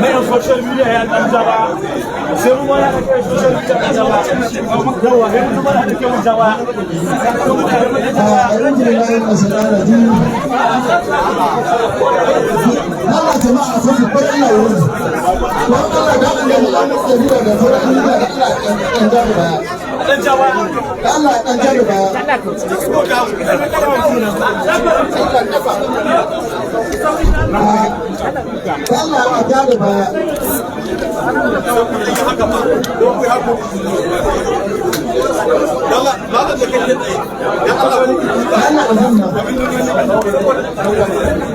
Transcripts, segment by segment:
Na social media ya dan jaba, sai mu ya kai social media dan jaba yawa, sai mu da ke mun jaba. أعوذ بالله من الشيطان الرجيم. Allah, jama'a, sai su bar Allah wurin. Don Allah da Allah mu an jarida da sauran media, da Allah ɗan ja da baya. Dan jaba. Da Allah ɗan ja da baya. Allah kafa. Da Allah a ja da baya. Allah, malam da kake tsaye. Dan Allah. Da Allah a zanna.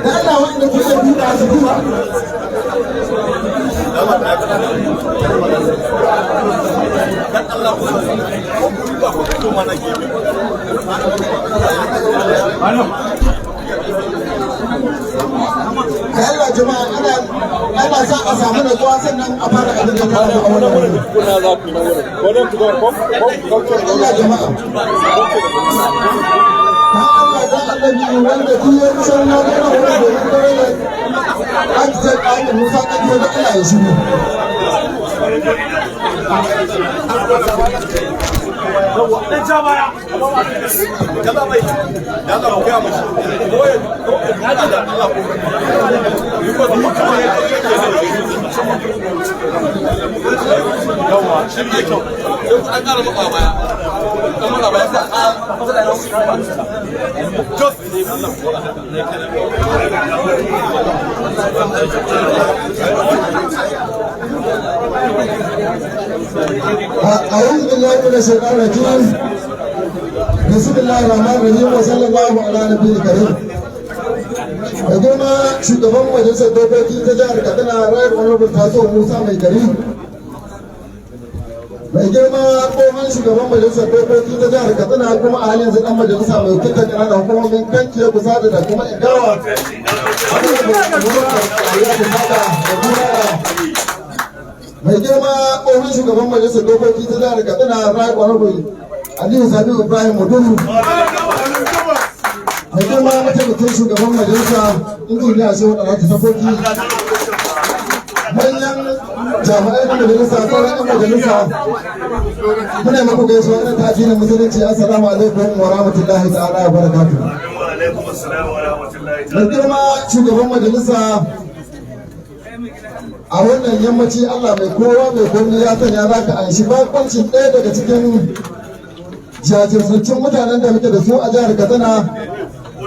Da Allah wanda ke iya duka su duka. Dan Allah ku ba ku fito mana gefe. Da Allah jama'a, ana sa a samu natsuwa sannan a fara abin da ta a wannan wurin. Allah jama'a. Dan Allah dan Annabi, wanda duk ya san na gana wurin domin dare da Architect Ahmed Musa Ɗangiwa, da Allah ya shigo. Dan jaba. Kaza mai. Dan Allah ku gaya mashi. Ko ya da Allah ku. Because mutum ya yake yawa shi ne kyau. Sai ku an ƙara matsa baya. Dan matsa baya sai a just. أعوذ بالله من الشيطان الرجيم. بسم الله الرحمن الرحيم وصلى الله على نبي الكريم. Da girma shugaban majalisar dokoki ta jihar Katsina, Right Honorable Taso Musa Mai Gari, mai girma tsohon shugaban majalisar dokoki ta jihar Katsina, kuma a halin yanzu dan majalisa mai wakiltar ƙananan hukumomin Kankiya, Kusada da kuma Ingawa, da Gurara, mai girma tsohon shugaban majalisar dokoki ta jihar Katsina, Right Honorable Aliyu Sabiu Ibrahim Muduru, mai girma mataimakin shugaban majalisa, Injiniya Shehu Ɗanata Tafoki, manyan jami'ai na majalisa, sauran 'yan majalisa, muna maku gaisuwa na ta addinin Musulunci: assalamu alaikum wa rahmatullahi ta'ala wa barakatuh. Mai girma shugaban majalisa, a wannan yammaci Allah mai kowa mai komi ya sanya za ka anshi bakoncin ɗaya daga cikin jajirtattun mutanen da muke da su a jihar Katsina,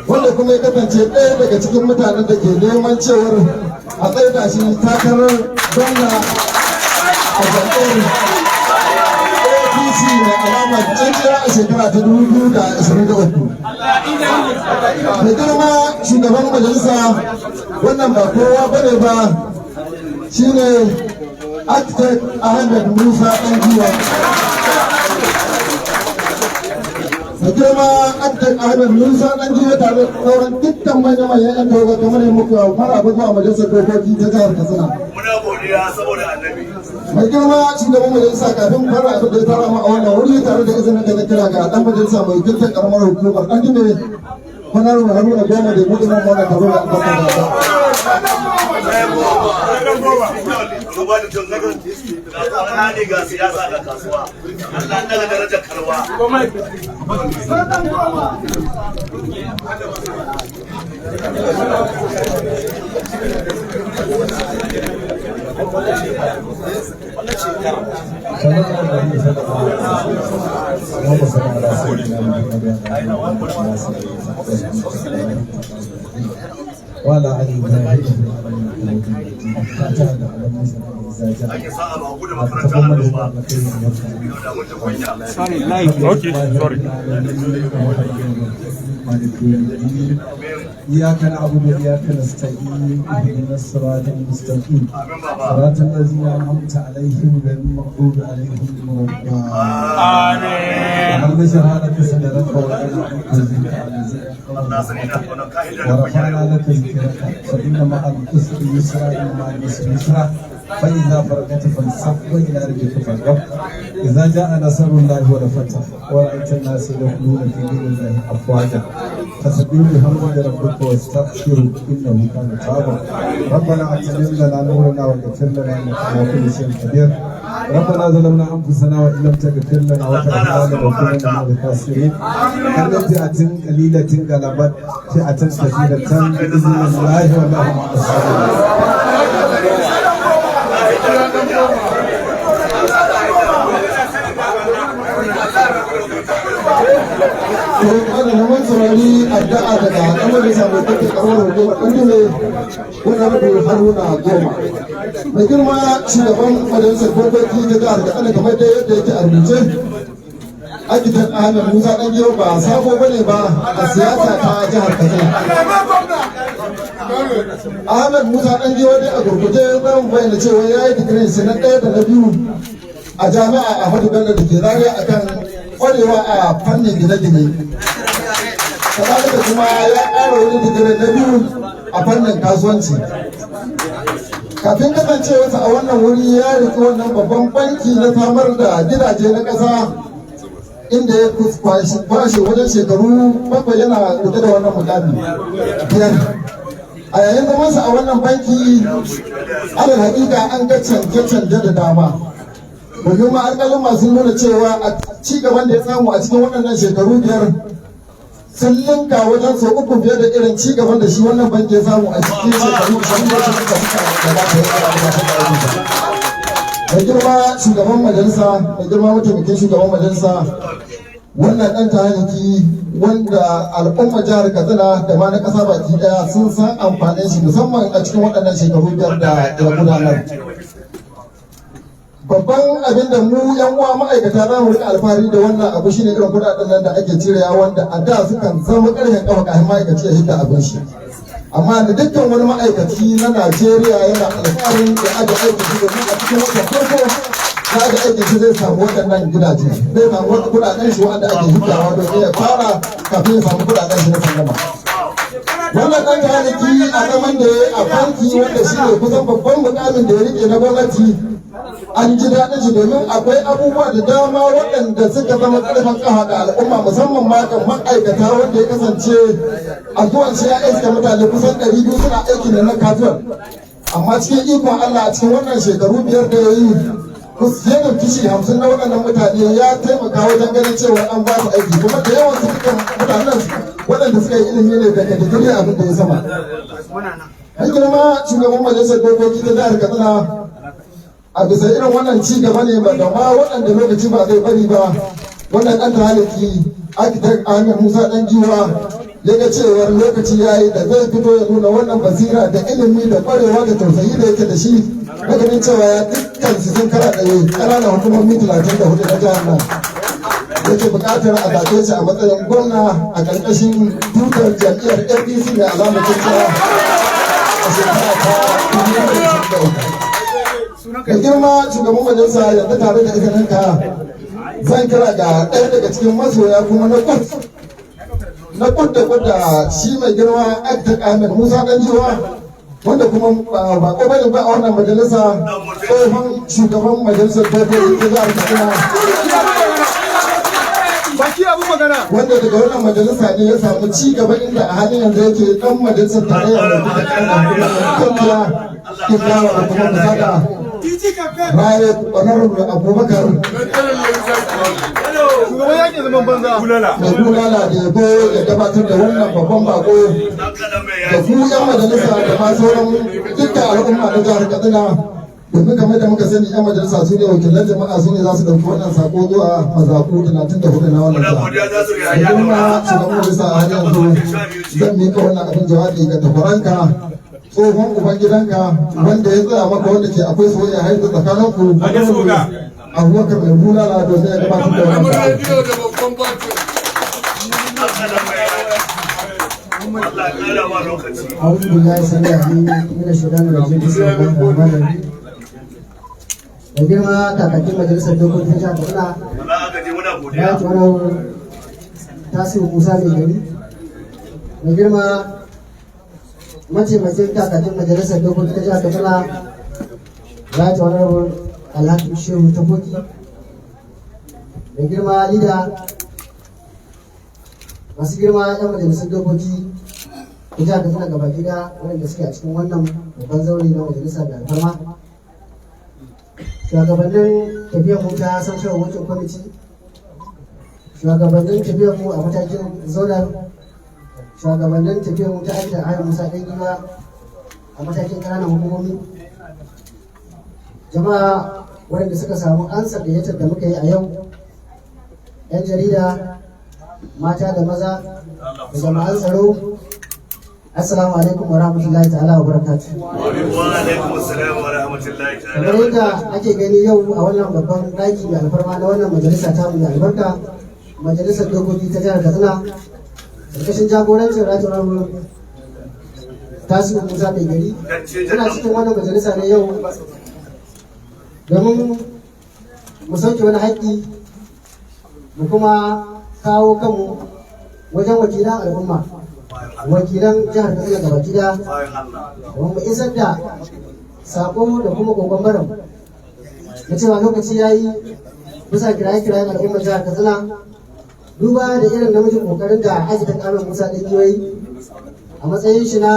wanda kuma ya kasance ɗaya daga cikin mutanen da ke neman cewar a tsaida shi takarar gwamna a jam'iyyar APC mai alamar tsintsiya a shekara ta 2023. Mai girma shugaban majalisa, wannan ba kowa bane ba, shine Architect Ahmed Musa Ɗangiwa. Mai girma Architect Ahmed Musa Ɗangiwa tare da sauran dukkan manya-manyan 'yan tawaga, kamar yi muku maraba zuwa majalisar dokoki ta jihar Katsina. Muna godiya saboda Annabi. Mai girma shugaban majalisa, kafin fara abin da ya tara mu a wannan wuri, tare da izinin da na kira ga dan majalisa mai wakiltar karamar hukumar Ɗan Honorable Haruna Goma da buɗe mana wannan taro da albarka da. Duba da ga ne ga siyasa ga kasuwa. Allah daga darajar karwa. صلى الله عليه وسلم. اللهم صل على سيدنا محمد وعلى ال ابراهيم في العالمين. إذا An جاء yi sa'a ba gudu makaranta allo ba. Yau da mun ji kunya. Okay, sorry. إياك نعبد وإياك نستعين اهدنا الصراط المستقيم Amin baba. صراط الذين أنعمت عليهم غير المغضوب عليهم ولا الضالين. ألم نشرح لك صدرك ووضعنا عنك وزرك Allah sani na tsoron ka'idar da kunya ورفعنا yau. لك ذكرك فإن مع العسر يسرا، إن مع العسر يسرا، فإذا فرغت فانصب وإلى ربك فارغب. إذا جاء نصر الله والفتح ورأيت الناس يدخلون في دين الله أفواجا فسبح بحمد ربك واستغفره إنه كان توابا. ربنا أتمم لنا نورنا واغفر لنا إنك على كل شيء قدير. ربنا ظلمنا أنفسنا وإن لم تغفر لنا وترحمنا لنكونن من الخاسرين. كم من فئة قليلة غلبت فئة كثيرة بإذن الله والله مع الصابرين. Kada na mun saurari addu'a daga ɗan majalisa mai tafi karamar hukumar Ɗandume, wannan Rabi Haruna Goma. Mai girma shugaban majalisar dokoki ta jihar Katsina, kamar dai yadda yake a rubuce, Architect Ahmed Musa Ɗangiwa ba sabo bane ba a siyasa ta jihar Katsina. Ahmed Musa Ɗangiwa dai a gurguje zan bayyana cewa ya yi digirin shi na ɗaya da na biyu a jami'a Ahmadu Bello da ke Zaria akan kwarewa a fannin gine-gine. Kazalika kuma ya ƙara wani digirin na biyu a fannin kasuwanci. Kafin kasancewarsa a wannan wuri, ya riƙe wannan babban banki na samar da gidaje na ƙasa, inda ya kwashe wajen shekaru 7 yana rike da wannan mukami 5. A yayin zamansa a wannan banki, alal hakika an ga canje-canje da dama, domin ma alƙalin masu nuna cewa a ci gaban da ya samu a cikin waɗannan shekaru 5 sun linka wajen sau 3 fiye da irin ci gaban da shi wannan banki ya samu a cikin shekaru 20 da suka gabata ya gabatar da aikinsa. Mai girma shugaban majalisa, mai girma mataimakin shugaban majalisa, wannan ɗan taliki wanda al'ummar jihar Katsina da ma na ƙasa baki ɗaya sun san amfanin shi, musamman a cikin waɗannan shekaru 5 da ya gudanar. Babban abin da mu yan uwa ma'aikata za mu rika alfahari da wannan abu shine irin kuɗaɗen nan da ake cirewa, wanda a da sukan zama ƙarfin ƙafa kafin ma'aikaci ya hidda abin shi. Amma da dukkan wani ma'aikaci na Najeriya yana alfaharin da aje aikin shi, domin a cikin watan farko na aje aikin shi zai samu waɗannan gidaje, zai samu wasu kuɗaɗen shi wanda ake hiddawa domin ya fara kafin ya samu kuɗaɗen shi na sallama. Wannan ɗan taliki a zaman da ya a banki, wanda shi ne kusan babban mukamin da ya rike na gwamnati, an ji daɗin shi domin akwai abubuwa da dama waɗanda suka zama ƙarfin ƙafa ga al'umma, musamman ma kan ma'aikata, wanda ya kasance a zuwan shi ya iska mutane kusan 200 suna aiki da na kasuwar. Amma cikin ikon Allah, a cikin wannan shekaru 5 da ya yi, fiye da kashi 50 na waɗannan mutane ya taimaka wajen ganin cewa an ba su aiki, kuma da yawan su dukkan mutanen waɗanda suka yi ilimi ne daga digiri abin da ya sama. Mai girma shugaban majalisar dokoki ta jihar Katsina, a bisa irin wannan ci gaba ne ba da ma waɗanda lokaci ba zai bari ba, wannan ɗan taliki Architect Ahmed Musa Ɗan Giwa ya ga cewar lokaci ya yi da zai fito ya nuna wannan basira da ilimi da ƙwarewa da tausayi da yake da shi na ganin cewa ya dukkan su sun kara da ƙananan hukumomi 34 na jihar nan, yake buƙatar a zaɓe shi a matsayin gwamna a ƙarƙashin tutar jam'iyyar APC mai alamar tsintsiya a shekara ta 2023. Da girma shugaban majalisa, yanzu tare da izininka zan kira ga ɗaya daga cikin masoya kuma na kud da kud da shi mai girma Architect Ahmed Musa Dangiwa, wanda kuma ba ko bane ba a wannan majalisa, tsohon shugaban majalisar dokoki ta jihar Katsina, Baki abu magana. wanda daga wannan majalisa ne ya samu ci gaba, inda a halin yanzu yake dan majalisar tarayya mai duka ƙananan Ingawa da kuma Kusada, Right Honorable Abubakar Shugaban yaƙi zaman banza. Mai Bulala, da ya zo ya gabatar da wannan babban bako da ku yan majalisa da ma sauran dukkan al'umma na jihar Katsina, domin kamar da muka sani, yan majalisa su ne wakilan jama'a, su ne za su ɗauki wannan sako zuwa mazaɓu 34 na wannan jiha. Da kuma shugaban majalisa, a halin yanzu zan miƙa wannan abin jawabi ga takwaranka, tsohon Tsohon ubangidanka wanda ya tsaya maka, wanda ke akwai soyayya har yanzu tsakaninku, Abubakar Mai Bulala, domin ya gabatar da wannan taro. Allah ya kara ma lokaci. أعوذ بالله السميع العليم من الشيطان الرجيم، بسم الله الرحمن الرحيم. Da girma kakakin majalisar dokokin jihar Katsina, Allah aka je muna godiya. ya tsoron Tasiru Musa Mai Gari, da girma mataimakin kakakin majalisar dokokin ta jihar Katsina, ya tsoron Alhaji Shehu Tafoki, da girma lida, masu girma 'yan majalisar dokoki ta jihar Katsina gaba ɗaya waɗanda suke a cikin wannan babban zaure na majalisa da alfarma, shugabannin tafiyar mu ta Central Working Committee, shugabannin tafiyar mu a matakin zonal, shugabannin tafiyar mu ta aikin Ahmed Musa Ɗan Giwa a matakin ƙananan hukumomi, jama'a waɗanda suka samu ansa gayyatar da muka yi a yau, 'yan jarida mata da maza da jama'an tsaro, assalamu alaikum wa rahmatullahi ta'ala wa barakatuh. Wa alaikum assalam wa rahmatullahi ta'ala. Kamar yadda ake gani yau a wannan babban ɗaki mai alfarma na wannan majalisa ta mai albarka, majalisar dokoki ta jihar Katsina, karkashin jagorancin Ratuwar Tasiru Musa Mai Gari, muna cikin wannan majalisa ne yau domin mu sauke wani haƙƙi mu kuma kawo kanmu wajen wakilan al'umma, wakilan jihar Katsina gaba ɗaya, Bayan Allah. domin mu isar da sako da kuma kokon baran na cewa lokaci ya yi, bisa kiraye-kirayen al'ummar jihar Katsina, duba da irin namijin kokarin da Architect Ahmed Musa Ɗangiwa ya yi a matsayin shi na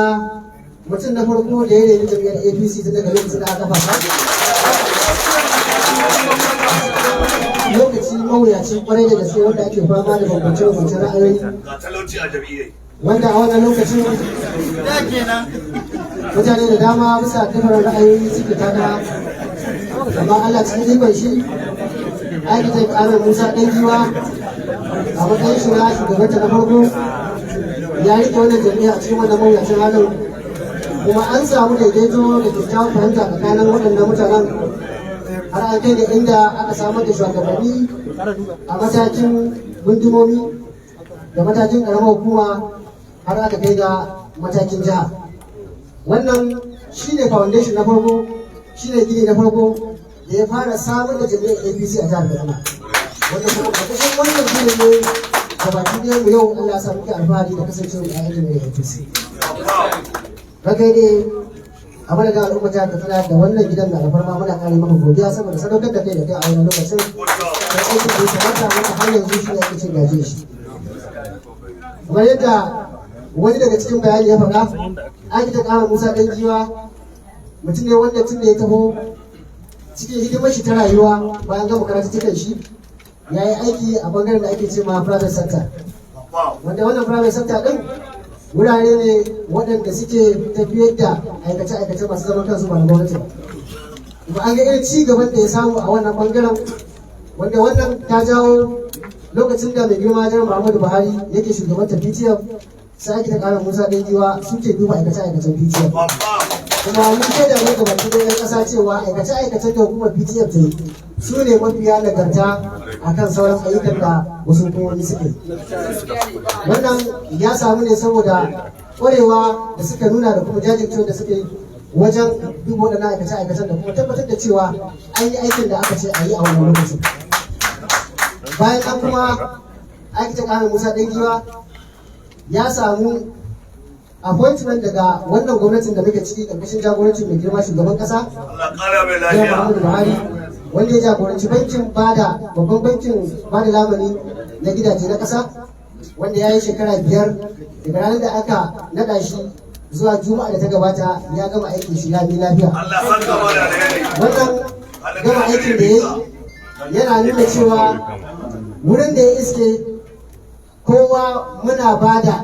mutum na farko da ya reni jam'iyyar APC tun daga lokacin da aka kafa ta, lokaci mawuyaci kwarai da gaske wanda ake fama da bambance-bambancen ra'ayoyi, Ga talauci a jam'iyyar. wanda a wannan lokacin mutane da dama bisa kafarar ra'ayoyi suke takara, amma Allah cikin ikon shi, Architect Ahmed Musa Ɗan Giwa a matsayin shi na shugabanta na farko ya rike wannan jam'iyya a cikin wannan mawuyacin halin, kuma an samu daidaito da kyakkyawan fahimta tsakanin waɗannan mutanen har an kai da inda aka samar da shugabanni a matakin gundumomi da matakin ƙaramar hukuma har aka kai ga matakin jiha. Wannan shine foundation na farko, shine gini na farko da ya fara samar da jam'iyyar APC a jihar Katsina, wanda kuma ƙarƙashin wannan gini ne gabaki ɗayan mu yau Allah ya sa muke alfahari da kasancewa a jam'iyyar APC. Ranka ne a madadin al'ummar jihar Katsina da wannan gidan da alfarma, muna kare maka godiya saboda sadaukar da kai da kai a wannan lokacin da aikin da ya kamata, wanda har yanzu shi ne ake cin gaje shi. Kamar yadda wani daga cikin bayani ya faɗa, Architect Ahmed Musa Ɗan Giwa mutum ne wanda tun da ya taho cikin hidimar shi ta rayuwa, bayan gama karatuttukan shi, ya yi aiki a bangaren da ake ce ma private sector, wanda wannan private sector din wurare ne waɗanda suke tafiyar da aikace-aikace masu zaman kansu, ba na gwamnati ba. Kuma an ga irin ci gaban da ya samu a wannan bangaren, wanda wannan ta jawo lokacin da mai girma Janar Muhammadu Buhari yake shugabantar PTF, sai Architect Ahmed Musa Ɗan Giwa suke duba aikace-aikacen PTF. Kuma mun shaida ne ga baki ɗayan ƙasa cewa aikace-aikacen da hukumar PTF ta yi su ne mafiya nagarta akan sauran ayyukan da wasu hukumomi suke. Wannan ya samu ne saboda ƙwarewa da suka nuna da kuma jajircewa da suka yi wajen duba waɗannan aikace-aikacen da kuma tabbatar da cewa an yi aikin da aka ce a yi a wannan lokacin. Bayan nan kuma Architect Ahmed Musa Ɗangiwa ya samu appointment daga wannan gwamnatin da muke ciki, ƙarƙashin jagorancin mai girma shugaban ƙasa Allah ƙara mai Janar lafiya. Muhammadu Buhari, wanda ya jagoranci bankin bada babban bankin bada lamani na gidaje na ƙasa, wanda ya yi shekara 5 daga ranar da aka naɗa shi zuwa Juma'a da ta gabata ya gama aikin shi lami lafiya. Allah saka ma da alheri. Wannan gama aikin da ya yi yana nuna cewa wurin da ya iske kowa, muna ba da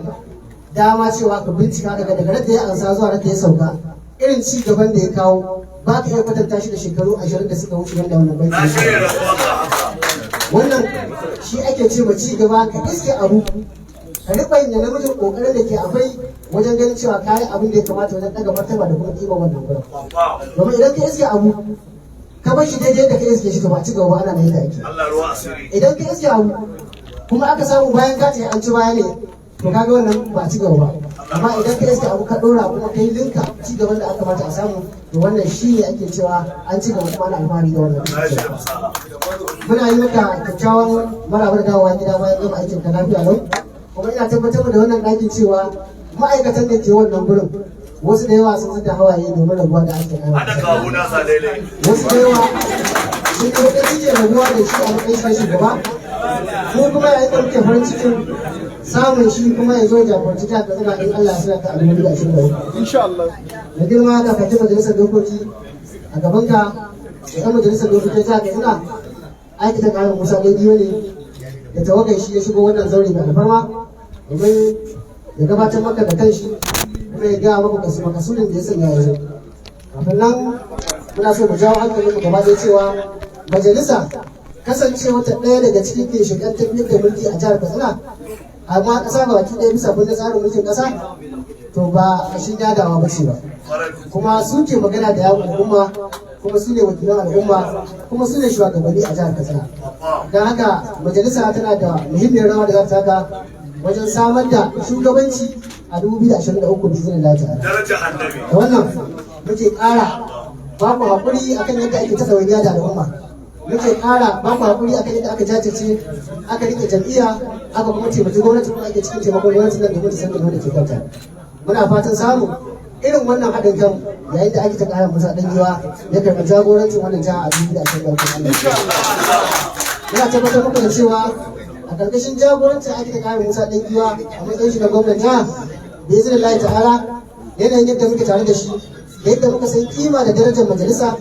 dama cewa ka bincika daga da ya ansa zuwa da ya sauka, irin ci gaban da ya kawo ba ka iya kwatanta shi da shekaru 20 da suka wuce wanda wannan banki Na ya shirya rasuwa ka haka. Wannan shi ake ce ma ci gaba, ka iske abu Ka riɓanya namijin ƙoƙarin da ke akwai wajen ganin cewa ka yi abin da ya kamata wajen ɗaga martaba da kuma ƙima wannan gurin. Domin idan ka iske abu ka bar shi daidai yadda ka iske shi, to ba ci gaba ba, ana nan yadda ake. Allah ruwa asiri. Idan ka iske abu kuma aka samu bayan ka ce an ci baya ne, to kaga wannan ba ci gaba ba. Amma idan ka iske abu ka dora kuma kai linka ci gaban da aka kamata a samu, to wannan shi ne ake cewa an ci gaba kuma ana alfahari da wannan. Muna yi maka kyakkyawan marabar dawowa gida bayan gama aikin ka lafiya lau. Kuma ina tabbatar da wannan ɗakin cewa ma'aikatan da ke wannan gurin, wasu da yawa sun zuba hawaye domin rabuwa da aikin Hada kawo na sa daidai. Wasu da yawa sun yi baƙin cikin rabuwa da shi a matsayin shi shugaba. Mu kuma yayin da muke farin cikin samun shi kuma ya zo jagoranci jihar Katsina in Allah ya sa ta a 2023. Insha Allah. Da girma kakakin majalisar dokoki, a gaban ka da ɗan majalisar dokokin jihar Katsina, Architect Ahmed Musa Ɗangiwa ne da tawagar shi ya shigo wannan zaure mai alfarma domin ya gabatar maka da kanshi kuma ya gaya maka kasu makasudin da ya sanya ya zo. Kafin nan, muna so mu jawo hankalin mu gaba ɗaya cewa majalisa, kasancewa ta ɗaya daga cikin ginshiƙan tafiyar da mulki a jihar Katsina, amma ƙasa ba baki ɗaya, bisa kundin tsarin mulkin ƙasa, to ba ƙashin yadawa ba ce ba. Kuma su ke magana da yawun al'umma, kuma su ne wakilan al'umma, kuma su ne shugabanni a jihar Katsina. Don haka majalisa tana da muhimmiyar rawa da za ta taka wajen samar da shugabanci a 2023 bizinin ta'ala. Daraja annabi. Da wannan muke ƙara ba ku haƙuri akan yadda ake ta ɗawainiya da al'umma, muke ƙara ba ku haƙuri akan yadda aka jajirce, aka riƙe jam'iyya, aka kuma taimaki gwamnati, kuma ake cikin taimakon gwamnati nan domin ta san da ke kanta. Muna fatan samun irin wannan haɗin kan yayin da ake ta ƙara Musa Ɗangiwa ya karɓi jagorancin wannan jiha a 2023. Muna tabbatar muku da cewa a ƙarƙashin jagorancin ake ta ƙara Musa Ɗangiwa a matsayin shi na gwamnan jiha, bi iznillahi ta'ala, yanayin yadda muke tare da shi da yadda muka san kima da darajar majalisa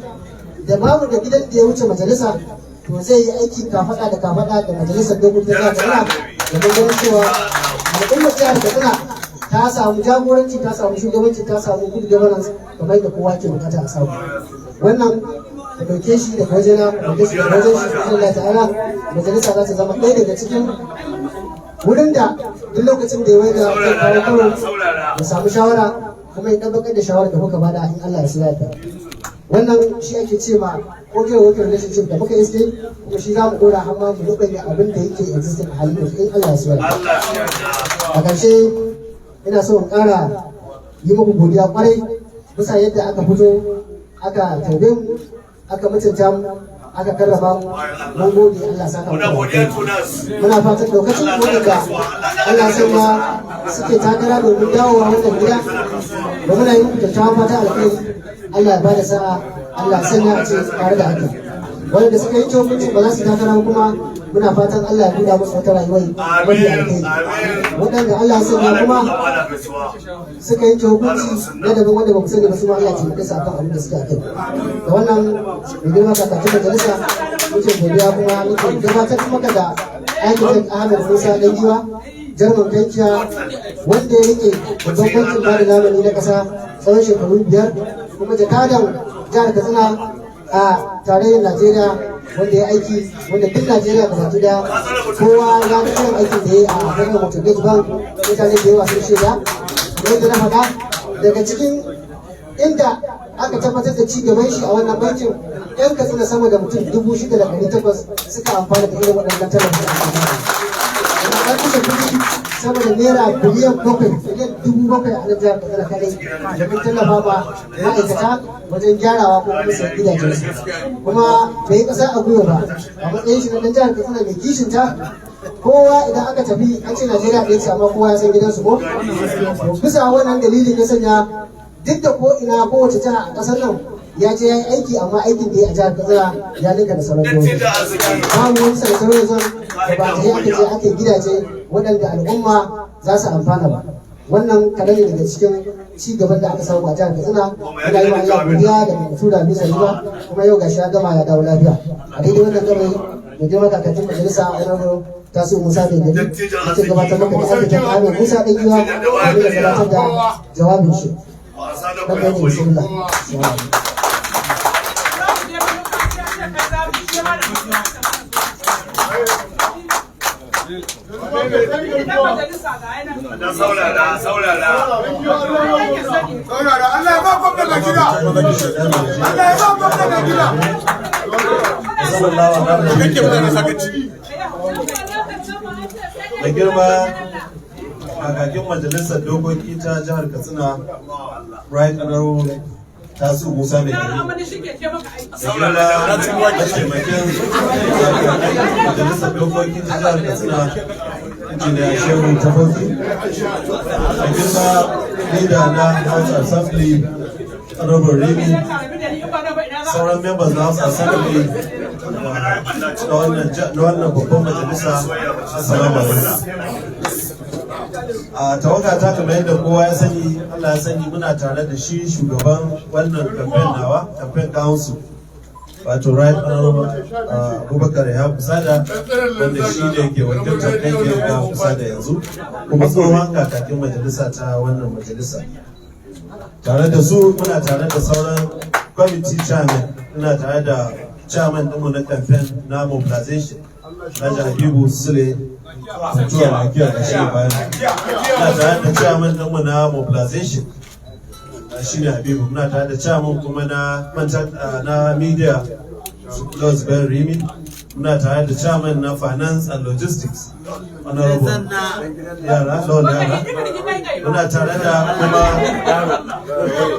da babu da gidan da ya wuce majalisa, to zai yi aiki kafaɗa da kafaɗa da majalisar dokokin jihar Katsina da ganin cewa al'ummar jihar Katsina ta samu jagoranci, ta samu shugabanci, ta samu good governance kamar yadda kowa ke bukata a samu. Wannan da ɗauke shi daga wajena, da ɗauke shi daga wajen shi, Allah ta'ala, majalisa za ta zama ɗaya daga cikin wurin da duk lokacin da ya waiga zai kawo karo ya samu shawara kuma ya tabbatar da shawarar da kuka bada in Allah ya so ya. Wannan shi ake ce ma cordial working relationship da muka iske, kuma shi za mu dora har ma mu rubanya abin da yake existing a halin yanzu in Allah ya so. A ƙarshe, ina so in ƙara yi muku godiya kwarai bisa yadda aka fito aka tarbe mu, aka mutunta mu, aka karrama mu. Mun gode, Allah saka mu. Muna godiya Tunas. Muna fatan lokacin waɗanda Allah sanya suke takara domin dawowa wannan gida da muna yi muku kyakkyawan fata alkhairi, Allah ya bada sa'a, Allah ya sanya a ce tare da haka. Waɗanda suka yi hukuncin ba za su takara ba kuma, muna fatan Allah ya buɗa musu wata rayuwar mafi alkhairi. Waɗanda Allah ya sanya kuma suka yanke hukunci na daban wanda ba mu sani ba, su ma Allah ya taimake su akan abin da suke akai. Da wannan, mai girma kakakin majalisa, muke godiya kuma muke gabatar maka da Architect Ahmed Musa Dangiwa, Jarman Kankiya, wanda ya rike babban bankin bada lamuni na ƙasa tsawon shekaru 5, kuma jakadan jihar Katsina a tarayyar Najeriya, wanda ya aiki wanda duk Najeriya gaba ɗaya kowa ya ga irin aikin da ya yi a Federal Mortgage Bank. Mutane da yawa sun shaida. Yadda na faɗa, daga cikin inda aka tabbatar da ci gaban shi a wannan bankin, 'yan Katsina sama da mutum 6,800 suka amfana da irin waɗannan tallafi da aka bayar. An kashe kuɗi sama da naira biliyan 7, biliyan 7,000 a nan jihar Katsina kadai domin tallafa ma ma'aikata wajen gyarawa ko kuma sayan gidajensu. Kuma bai yi ƙasa a gwiwa ba, a matsayin shi na ɗan jihar Katsina mai kishin ta. Kowa idan aka tafi an ce Najeriya ɗaya ce, amma kowa ya san gidansu ko. Bisa wannan dalilin ya sanya duk da ko ina kowace jiha a ƙasar nan ya je ya yi aiki, amma aikin da ya a jihar Katsina ya ninka da sauran jihohi. Babu wani senatorial zone da ba ta yi aka je aka gidaje waɗanda al'umma za su amfana ba. Wannan kaɗan ne daga cikin ci gaban da aka samu a jihar Katsina. Muna yi wa Allah godiya da mai tura bisa ba, kuma yau gashi ya gama ya dawo lafiya. A daidai wannan gaba, mai girma kakakin majalisa, Honorable Tasiu Musa Mai Gari, yake gabatar maka da Architect Ahmed Musa Ɗangiwa domin ya gabatar da jawabin shi. Na kai ne, bismillah. Dan saurara, saurara. Saurara, Allah ya ba gwamna ga gida. Allah ya ba gwamna ga gida. Sallallahu alaihi Kake mutane sakaci. Da girma kakakin majalisar dokoki ta jihar Katsina, Right Honorable Tasu Musa Mai Gari, da girma mataimakin kakakin majalisar dokoki ta jihar Katsina, Injiniya Shehu Tafoki, da girma leader na House Assembly, Honorable Rimi, sauran members na House Assembly na wannan babban majalisa, assalamu alaikum. A tawaga ta, kamar yadda kowa ya sani, Allah ya sani, muna tare da shi shugaban wannan campaign nawa, campaign council, wato Right Honorable Abubakar ya Kusada, wanda shi ne ke wakiltar ɗan ya Kusada yanzu, kuma tsohon kakakin majalisa ta wannan majalisa. Tare da su muna tare da sauran committee chairman. Muna tare da chairman ɗinmu na campaign na mobilization, Alhaji Habibu Sule Mutuwa Lafiya, da shi bayan. Muna tare da chairman ɗinmu na mobilization, shi ne Habibu. Muna tare da chairman kuma na media, Los Ben Rimi. Muna tare da chairman na finance and logistics, Honorable Yara Lawal Yara. Muna tare da kuma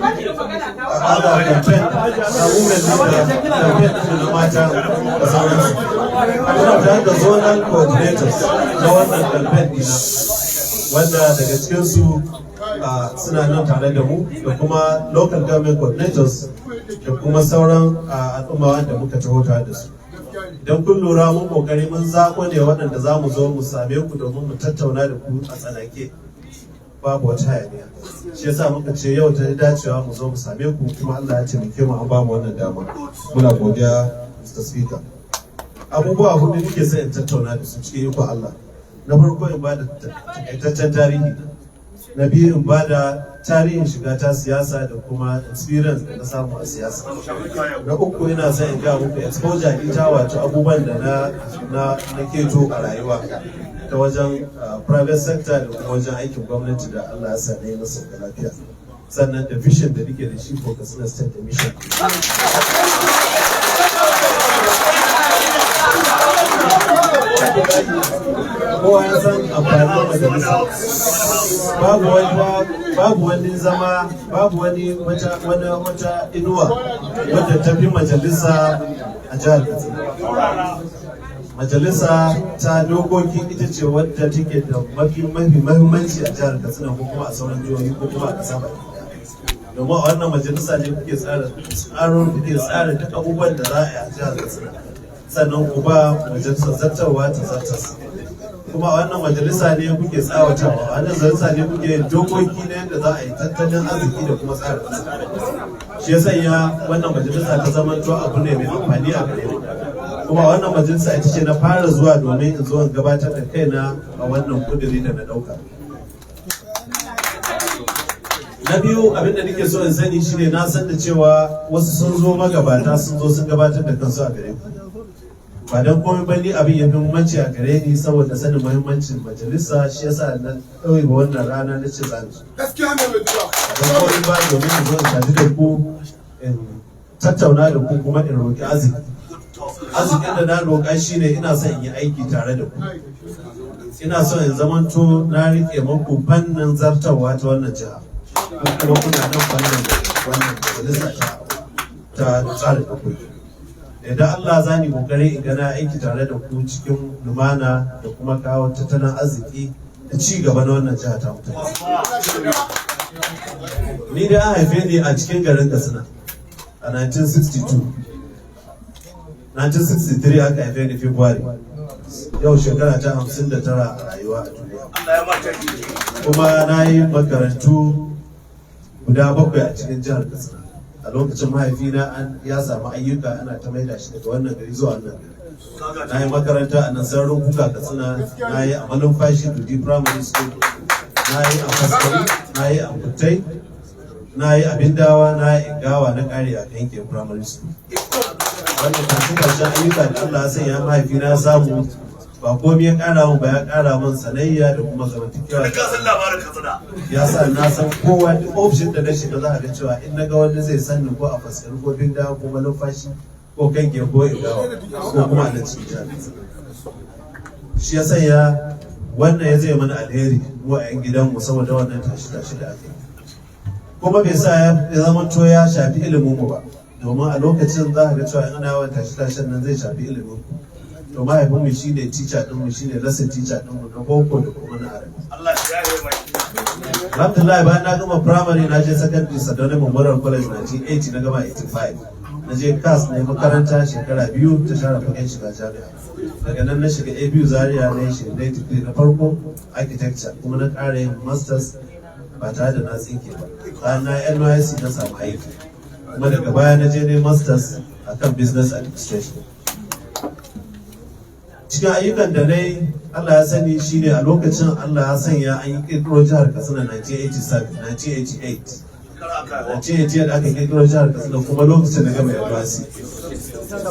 other campaign na women leader, campaign na mata da sauransu. Muna tare da zonal coordinators na wannan campaign dina, wanda daga cikinsu suna nan tare da mu, da kuma local government coordinators, da kuma sauran al'umma wanda muka taho tare da su. Idan kun lura, mun kokari mun zaɓo ne waɗanda za mu zo mu same ku domin mu tattauna da ku a tsanake, babu wata hayaniya. Shi yasa muka ce yau ta dacewa mu zo mu same ku, kuma Allah ya taimake mu an ba mu wannan dama. Muna godiya, Mr. Speaker. Abubuwa hudu nake son in tattauna da su cikin iko Allah. Na farko, in ba da takaitaccen tarihi. Na biyu, in ba da tarihin shiga ta siyasa da kuma experience da na samu a siyasa. Na uku, ina son in ga muku exposure ita, wato abubuwan da na keto a rayuwa ta wajen private sector da kuma wajen aikin gwamnati da Allah ya sa na yi masa da lafiya, sannan da vision da nake da shi for Katsina State da mission. Kowa ya san amfanin majalisa. Babu wani zama, babu wani wata inuwa wadda ta fi majalisa a jihar Katsina. Majalisa ta dokoki ita ce wadda take da mafi mafi mahimmanci a jihar Katsina, ko kuma a sauran jihohi, ko kuma a ƙasa baki ɗaya, domin a wannan majalisa ne kuke tsara tsaron, kuke tsara duk abubuwan da za a yi a jihar Katsina, sannan ku ba majalisar zartarwa ta zartas. Kuma a wannan majalisa ne kuke tsawatawa, a wannan majalisa ne kuke yin dokoki na yadda za a yi tattalin arziki da kuma tsara ƙasa. Shi ya sanya wannan majalisa ta zamanto abu ne mai amfani a gare mu. Kuma a wannan majalisa ita ce na fara zuwa domin in zo in gabatar da kaina a wannan kuduri da na ɗauka. Na biyu, abinda nake so in sani shine, na san da cewa wasu sun zo, magabata sun zo sun gabatar da kansu a gare ku. Ba don komai ba, ni abin ya fi muhimmanci a gare ni saboda sanin muhimmancin majalisa, shi yasa na ɗauke wannan rana na ce zan zo. Gaskiya ne mai zuwa. Don komai ba, domin in zo in sadu da ku, in tattauna da ku, kuma in roƙi arziki. Arzikin da na roƙa shine ina son in yi aiki tare da ku, ina son in zamanto na riƙe muku fannin zartarwa ta wannan jiha, ko kuma kuna nan fannin wannan majalisa ta tsara dokoki. Idan Allah za ni kokari in gana aiki tare da ku cikin lumana da kuma kawo tattalin arziki da ci gaba na wannan jiha ta mutane. Ni dai an haife ni a cikin garin Katsina a 1962, 1963 aka haife ni, February. Yau shekara ta 59 a rayuwa a duniya. Kuma na yi makarantu guda bakwai a cikin jihar Katsina. A lokacin mahaifina an ya samu ayyuka, ana ta maida shi daga wannan gari zuwa wannan gari. Na yi makaranta a Nasarar Kuka Katsina, na yi a Malumfashi Dudi Primary School, na yi a Faskari, na yi a Kutai, na yi a Bindawa, na yi Ingawa, na kare a Kanke Primary School. Wannan karshen karshen ayyuka da Allah ya sanya mahaifina ya samu. Ba komai ya ƙara min ba, ya ƙara min sanayya da kuma zamantakewa. Ka san labarin Katsina. Ya sa na san kowa. Duk ofishin da na shiga, za a ga cewa in na ga wanda zai san ni, ko a Faskari ko Binda ko Malumfashi ko Kange ko Ingawa ko kuma a nan cikin jihar. Shi ya sanya wannan ya zai mana alheri mu a 'yan gidanmu, saboda wannan tashi-tashi da aka yi kuma bai sa ya zama to ya shafi ilimin mu ba, domin a lokacin za a ga cewa in ana yawan tashi-tashin nan zai shafi ilimin ku. To, mahaifinmu shi ne teacher ɗinmu, shi ne lesson teacher ɗinmu na boko da kuma na Arabi. Allah ya yi mai. Alhamdulillah, bayan na gama primary na je secondary, Sardauna Memorial College, 1980 na gama, 85 na je CAS, na yi makaranta shekara 2 ta share fagen shiga jami'a. Daga nan na shiga ABU Zaria, na yi shiga degree na farko architecture, kuma na ƙara yin masters ba tare da na tsinke ba. Bayan na NYSC na samu aiki, kuma daga baya na je ne masters akan business administration. Cikin ayyukan da na yi, Allah ya sani, shine a lokacin Allah ya sanya an yi kirkiro jihar Katsina 1987, 1988. 1988 aka kirkiro jihar Katsina, kuma lokacin da gama NYSC.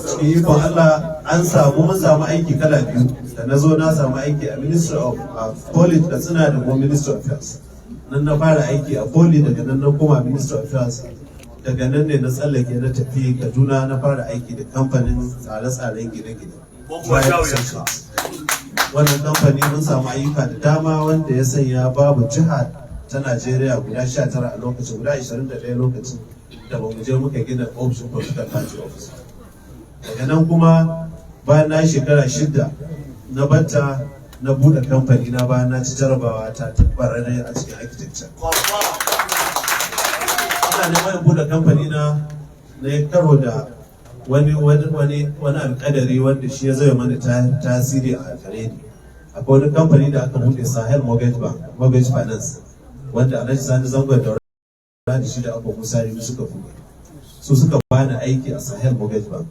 Cikin ikon Allah an samu mun samu aiki kala biyu. Da na zo na samu aiki a Ministry of Poly Katsina da kuma Ministry of Affairs. Nan na fara aiki a Poly, daga nan na koma Ministry of Affairs, daga nan ne na tsallake na tafi Kaduna, na fara aiki da kamfanin tsare-tsaren gine-gine. Wannan kamfani mun samu ayyuka da dama, wanda ya sanya babu jiha ta Najeriya guda 19 a lokacin, guda 21 lokacin da ba mu je muka gina ofishin political party office. Daga nan kuma bayan na shekara 6 na batta, na buɗe kamfani na bayan na ci jarabawa ta kwararre a cikin architecture. Ina neman in buɗe kamfani na, na yi karo da wani alƙadari wanda shi ya zai mana tasiri a gare ni. Akwai wani kamfani da aka buɗe, Sahel Mortgage Bank, Mortgage Finance, wanda Alhaji Sani Zangon da da shi da Abu Musa Rimi suka buɗe. Su suka bani aiki a Sahel Mortgage Bank.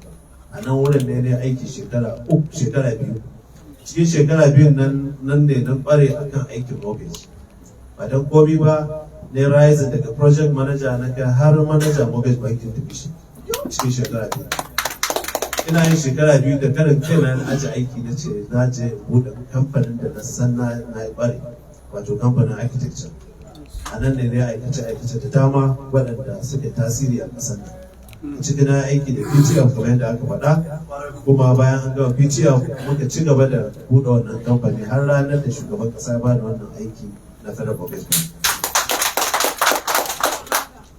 A nan wurin ne ne aiki shekara 3, shekara 2. Cikin shekara 2n nan, nan ne na ƙware akan aikin mortgage. Ba don komi ba ne, rising daga project manager na kai har manager mortgage banking division cikin shekara 2. Ina yin shekara 2 da karin kaina na aji aiki, na ce na je buɗe kamfanin da na san na yi ƙware, wato kamfanin architecture. A nan ne na aikace aikace da dama waɗanda suka tasiri a ƙasar nan. A cikin na aiki da PTF kamar yadda aka faɗa, kuma bayan an gama PTF muka ci gaba da buɗe wannan kamfani har ranar da shugaban ƙasa ya bani wannan aiki na Federal Mortgage Bank.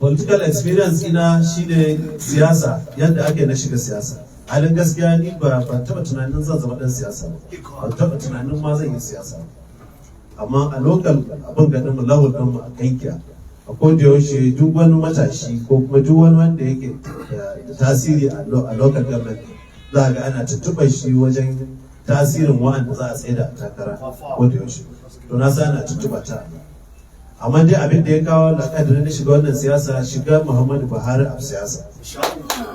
Political experience ina shine siyasa, yadda ake na shiga siyasa. Halin gaskiya, ni ba ban taɓa tunanin zan zama ɗan siyasa ba, ban taɓa tunanin ma zan yi siyasa ba. Amma a local abin ganin mu, level ɗin mu a Kankiya, a koda yaushe duk wani matashi ko kuma duk wani wanda yake da tasiri a local government, za ga ana tuntuɓar shi wajen tasirin wa'anda za a tsaida a takara ko da yaushe. To, na san ana tuntuɓa ta. Amma dai abin da ya kawo lakadirin na shiga wannan siyasa, shiga Muhammadu Buhari a siyasa.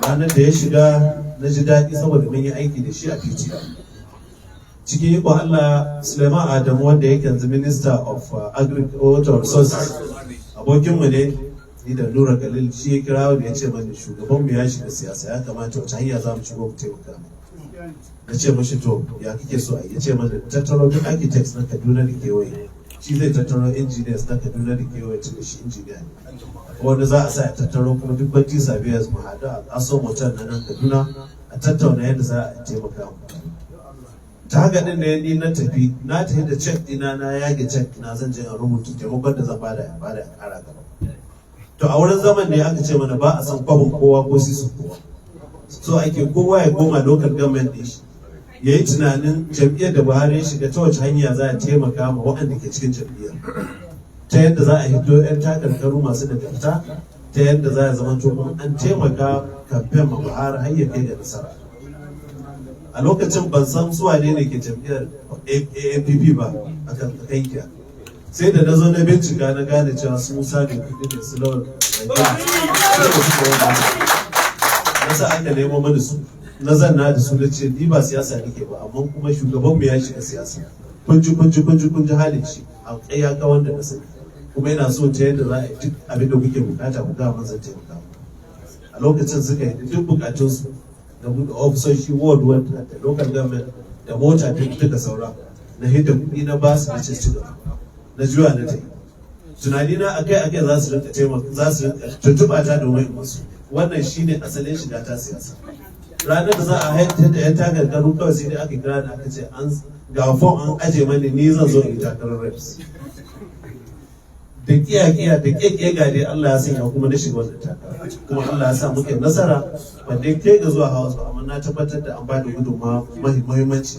Ranar da ya shiga na ji daɗi, saboda mun yi aiki da shi a PTF. Cikin ikon Allah, Suleiman Adamu, wanda yake yanzu Minister of Agricultural Resources, abokinmu ne ni da Nura Khalil, shi ya kira da ya ce mani shugabanmu ya shiga siyasa, ya kamata wace hanya za mu shigo mu taimaka mai. Na ce mashi, "To, ya kake so a yi?" Ya ce mana tattaro duk architects na Kaduna da kewaye, shi zai tattaro engineers na Kaduna da kewaye, tun da shi engineer ne. Wanda za a sa ya tattaro kuma duk quantity surveyors, mu haɗu a Aso Motel na nan Kaduna a tattauna yadda za a taimaka mu. Ta haka din ne ni na tafi, na tafi da check dina, na yage check na, zan je in rubuta taimakon da zan bada, in bada, in kara gaba. To, a wurin zaman ne aka ce mana ba a san kwabin kowa ko sisin kowa, so ake kowa ya koma local government din shi ya yi tunanin jam'iyyar da Buhari ya shiga, ta wace hanya za a taimaka ma waɗanda ke cikin jam'iyyar, ta yadda za a hito 'yan takarkaru masu nagarta, ta yadda za a zama kuma an taimaka kamfen ma Buhari har ya kai ga nasara. A lokacin ban san su wane ne ke jam'iyyar ANPP ba a kan Kankiya, sai da na zo na bincika na gane cewa su Musa ne kudi da su Lawal. Na sa aka nemo mana su, na zanna da su, na ce ni ba siyasa nake ba, amma kuma shugabanmu ya shiga siyasa, kun ji, kun ji, kun ji, kun ji halin shi a kai ga wanda na sani, kuma yana so ta yadda za a yi duk abin da kuke bukata ku ga zan taimaka. A lokacin suka yi duk bukatunsu na buɗe ofisoshi ward ward da local government. Da mota duk duka saura na hidda kuɗi na ba su, na ce ci gaba. Na juya na tafi. Tunani na akai akai za su rinka taimaka, za su rinka tuntuɓa ta domin in musu. Wannan shine asalin shiga ta siyasa. Ranar da za a haifar da yan takarkaru, kawai sai dai aka kira ni, aka ce an ga form an aje mani, ni zan zo in yi takarar reps. Da kiya kiya da keke ga dai Allah ya sanya kuma na shiga wannan takara, kuma Allah ya sa muka yi nasara. Ban dai kai ga zuwa House ba, amma na tabbatar da an ba da gudunmawa muhimmanci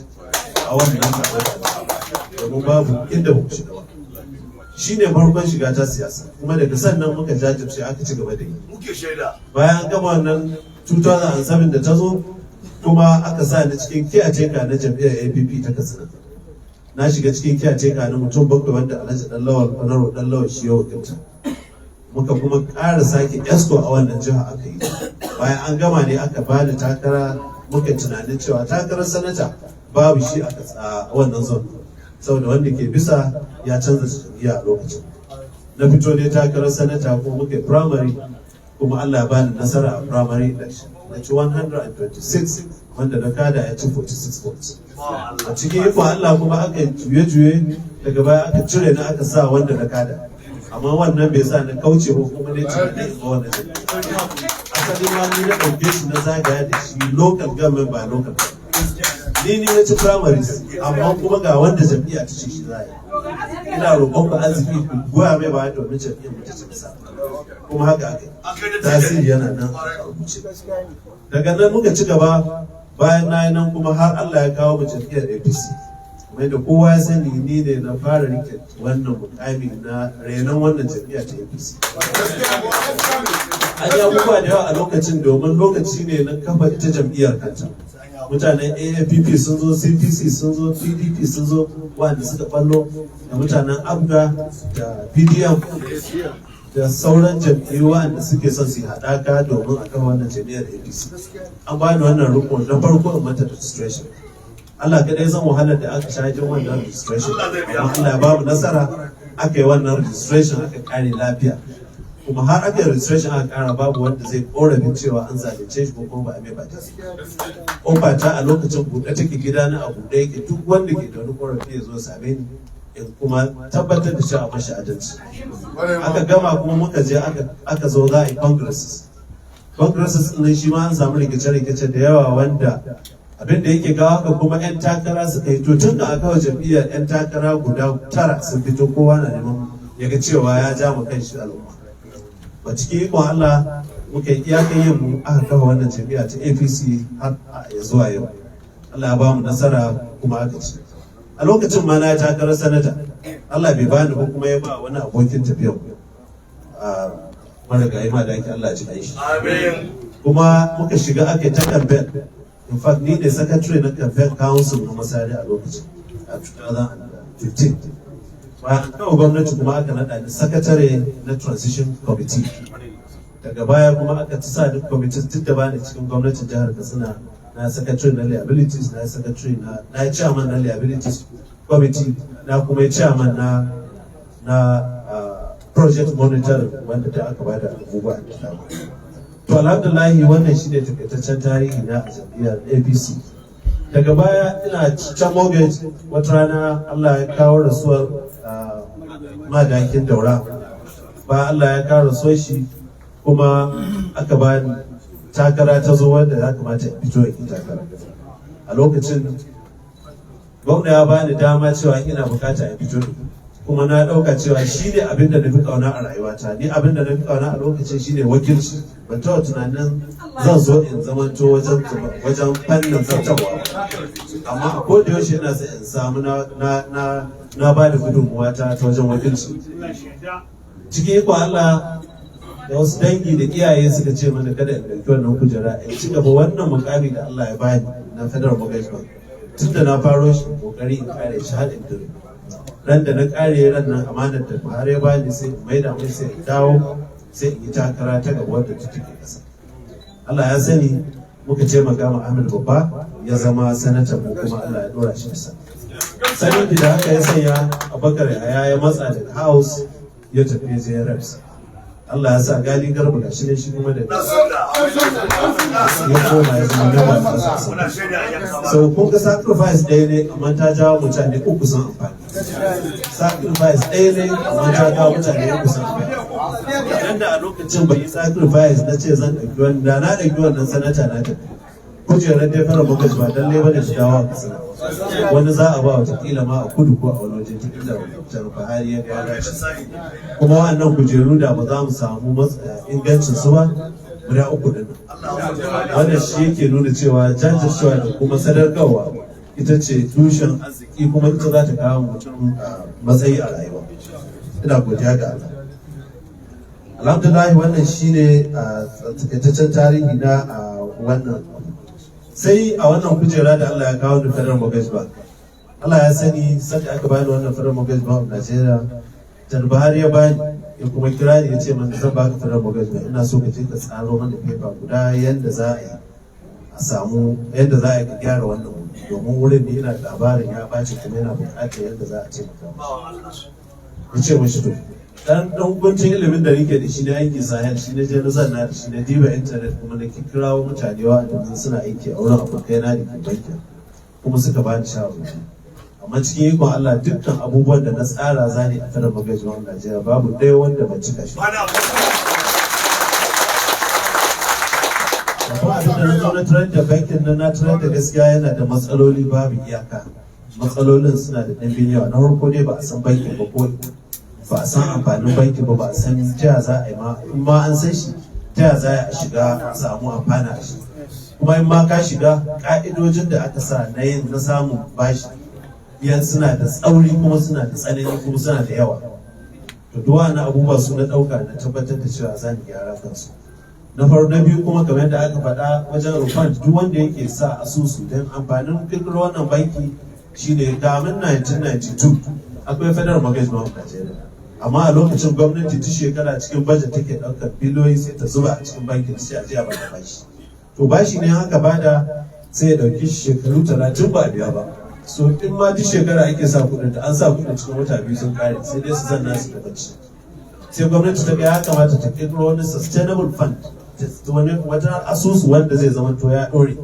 a wannan zaɓen, domin babu inda ba mu shiga ba. Shine farkon shiga ta siyasa, kuma daga sannan muka jajirce aka ci gaba da yi. Muke shaida. Bayan an gama wannan, 2007 da ta zo kuma, aka sa ni cikin caretaker na jam'iyyar APP ta Katsina. Na shiga cikin caretaker na mutum bakwai wanda Alhaji Ɗanlawal, Honorable Ɗanlawal, shi ya wakilta. Muka kuma ƙara sake exco a wannan jiha aka yi. Bayan an gama ne aka ba da takara. Muka tunanin cewa takarar sanata babu shi a wannan zone, saboda wanda ke bisa ya canza jam'iyya a lokacin. Na fito ne takarar sanata, kuma muka yi primary, kuma Allah ya bani nasara a primary election. Na ci 126, wanda na kada ya ci 46 votes. A cikin ikon Allah kuma aka yi juye-juye, daga baya aka cire ni, aka sa wanda na kada. Amma wannan bai sa na kauce ba, kuma ne tunanin in ga wannan jam'iyya. Asali ma ni na ɗauke shi na zagaya da shi local government by local government. Ni na ci primaries, amma kuma ga wanda jam'iyya ta ce shi za a yi, ina roƙon ku arziki ku goya mai baya domin jam'iyyar mu ta ci nasara. Kuma haka aka yi, tasiri yana nan a rubuce. Daga nan muka ci gaba. Bayan na yi nan kuma, har Allah ya kawo mu jam'iyyar APC. Kamar da kowa ya sani, ni ne na fara rike wannan mukami na renon wannan jam'iyya ta APC. An yi abubuwa da yawa a lokacin, domin lokaci ne na kafa ita jam'iyyar kanta. Mutanen AAPP sun zo, CPC sun zo, PDP sun zo, wanda suka ballo da mutanen APGA da PDM da sauran jam'iyyu wanda suke son su yi haɗaka domin a kafa wannan jam'iyyar APC. An bani wannan rukun na farko in mata registration. Allah kadai san wahalar da aka sha jin wannan registration, amma Allah ya bamu nasara, aka yi wannan registration aka kare lafiya. Kuma har aka yi registration aka kara, babu wanda zai korafin cewa an zalunce shi ko kuma ba a mai ba. Kofa ta a lokacin buɗe take, gida na a buɗe yake, duk wanda ke da wani korafi ya zo same ni in kuma tabbatar da cewa mashi adalci. Aka gama, kuma muka je aka zo za a yi congresses. Congresses ɗin shi ma an samu rikice-rikice da yawa, wanda abin da yake kawo haka kuma 'yan takara suka yi to. Tun da aka kawo jam'iyyar, 'yan takara guda tara sun fito, kowa na neman ya ga cewa ya ja mu kan shi al'umma ba. Cikin ikon Allah muka yi iyakan yin mu, aka kafa wannan jam'iyya ta APC har ya zuwa yau. Allah ya ba mu nasara kuma aka ci. A lokacin ma na yi takarar sanata, Allah bai bani ba, kuma ya ba wani abokin tafiyar a marigayi ma da yake, Allah ya ji shi. Amin. Kuma muka shiga aka yi ta campaign. In fact, ni ne secretary na campaign council na Masari a lokacin, a 2015. Bayan kawo gwamnati kuma aka naɗa ni secretary na transition committee. Daga baya kuma aka ci sa duk committees, duk da bani cikin gwamnatin jihar Katsina, na secretary na liabilities, na secretary na chairman na liabilities committee, na kuma yi chairman na project monitoring, wanda da aka bada abubuwa da dama. To, alhamdulahi, wannan shine takaitaccen tarihi na a jam'iyyar APC. Daga baya ina can mortgage, wata rana Allah ya kawo rasuwar Madakin Daura. Bayan Allah ya kawo rasuwar shi kuma, aka bani takara ta zo wanda ya kamata in fito in yi takara. A lokacin gwamna ya bani dama cewa ina bukata in fito, kuma na ɗauka cewa shi ne abin da na fi ƙauna a rayuwata. Ni abin da na fi ƙauna a lokacin shi ne wakilci. Ban taɓa tunanin zan zo in zamanto wajen fannin zartarwa ba, amma a koda yaushe ina son in samu na ba da gudunmuwa ta wajen wakilci. Cikin ikon Allah da wasu dangi da iyaye suka ce mana kada in ɗauki wannan kujera, in ci gaba wannan mukami da Allah ya bani na Federal Mortgage Bank. Tun da na faro shi, kokari in kare shi har in dire ran da na kare, ran nan amanar da Buhari ya bani sai in maida mai, sai in dawo, sai in yi takara ta gaba wadda ta take kasa. Allah ya sani, muka taimaka ma Ahmed Babba ya zama sanatan mu, kuma Allah ya dora shi bisa sanin da haka ya sanya Abubakar ya matsa daga House ya tafi je Reps. Allah ya sa Gali Garba ga shi ne, shi kuma da Ya koma ya zama member of House of Assembly. So kun ga sacrifice ɗaya ne, amma ta jawo mutane uku sun amfani. Sacrifice ɗaya ne, amma ta jawo mutane uku sun amfani. Idan da a lokacin bai yi sacrifice na ce zan ɗauki wani, da na ɗauki wannan sanata, na tafi, kujerar dai fara mortgage ba lallai bane su dawo a Katsina. Wani za a ba, watakila ma a kudu ko a wani waje, duk inda Jan Buhari ya ga ya dace. Kuma wa'annan kujeru da ba za mu samu ingancin su ba guda uku din nan. Wannan shi yake nuna cewa jajircewa da kuma sadarkarwa ita ce tushen arziki, kuma ita za ta kawo mutum matsayi a rayuwa. Ina godiya ga Allah. Alhamdulillah, wannan shine takaitaccen tarihi na wannan. Sai a wannan kujera da Allah ya kawo ni, Federal Mortgage Bank. Allah ya sani, sanda aka bani wannan Federal Mortgage Bank of Nigeria, Jan Buhari ya bani, ya kuma kira ni, ya ce mana, "Zan baka Federal Mortgage Bank, ina so ka je ka tsaro mana paper guda yanda za a yi a samu yadda za a yi ka gyara wannan wuri, domin wurin ne ina da labarin ya ɓaci kuma yana buƙatar yadda za a taimaka mashi." Ya ce mashi to, dan guntun ilimin da nake da shi na aiki Sahel, shi na je na zanna da shi, na diba intanet, kuma na kirawo mutane wa'anda suna aiki a wurin, abokai na da ke bankin, kuma suka bani shawarwari. Amma cikin ikon Allah, dukkan abubuwan da na tsara zani a Federal Mortgage Bank Najeriya, babu ɗaya wanda ban cika shi. Babban abin da na zo na tarar da bankin nan, na tarar da gaskiya yana da matsaloli babu iyaka. Matsalolin suna da ɗimbin yawa. Na farko dai, ba a san bankin ba, ko ba a san amfanin bankin ba, ba a san ta za a yi ma, in ma an san shi, ta za a shiga a samu amfana a shi. Kuma in ma ka shiga, ka'idojin da aka sa na yin na samun bashi yan suna da tsauri, kuma suna da tsanani, kuma suna da yawa. To, duk wani abubuwa su na ɗauka na tabbatar da cewa za ni gyara kansu, na farko. Na biyu kuma, kamar yadda aka faɗa wajen refund, duk wanda yake sa asusu, don amfanin kirkiro wannan banki shine, kamin 1992 akwai Federal Mortgage Bank of Nigeria, amma a lokacin gwamnati ta shekara cikin budget take ɗaukar biliyoyi sai ta zuba a cikin bankin, sai a je a bada bashi. To, bashi ne haka bada, sai ya ɗauki shekaru 30 ba a biya ba. So in ma duk shekara ake sa kuɗin, da an sa kuɗin, cikin wata 2 sun kare, sai dai su zanna su da bacci. Sai gwamnati ta ga ya kamata ta kirkiro wani sustainable fund, wani wata asusu wanda zai zamanto ya ɗore,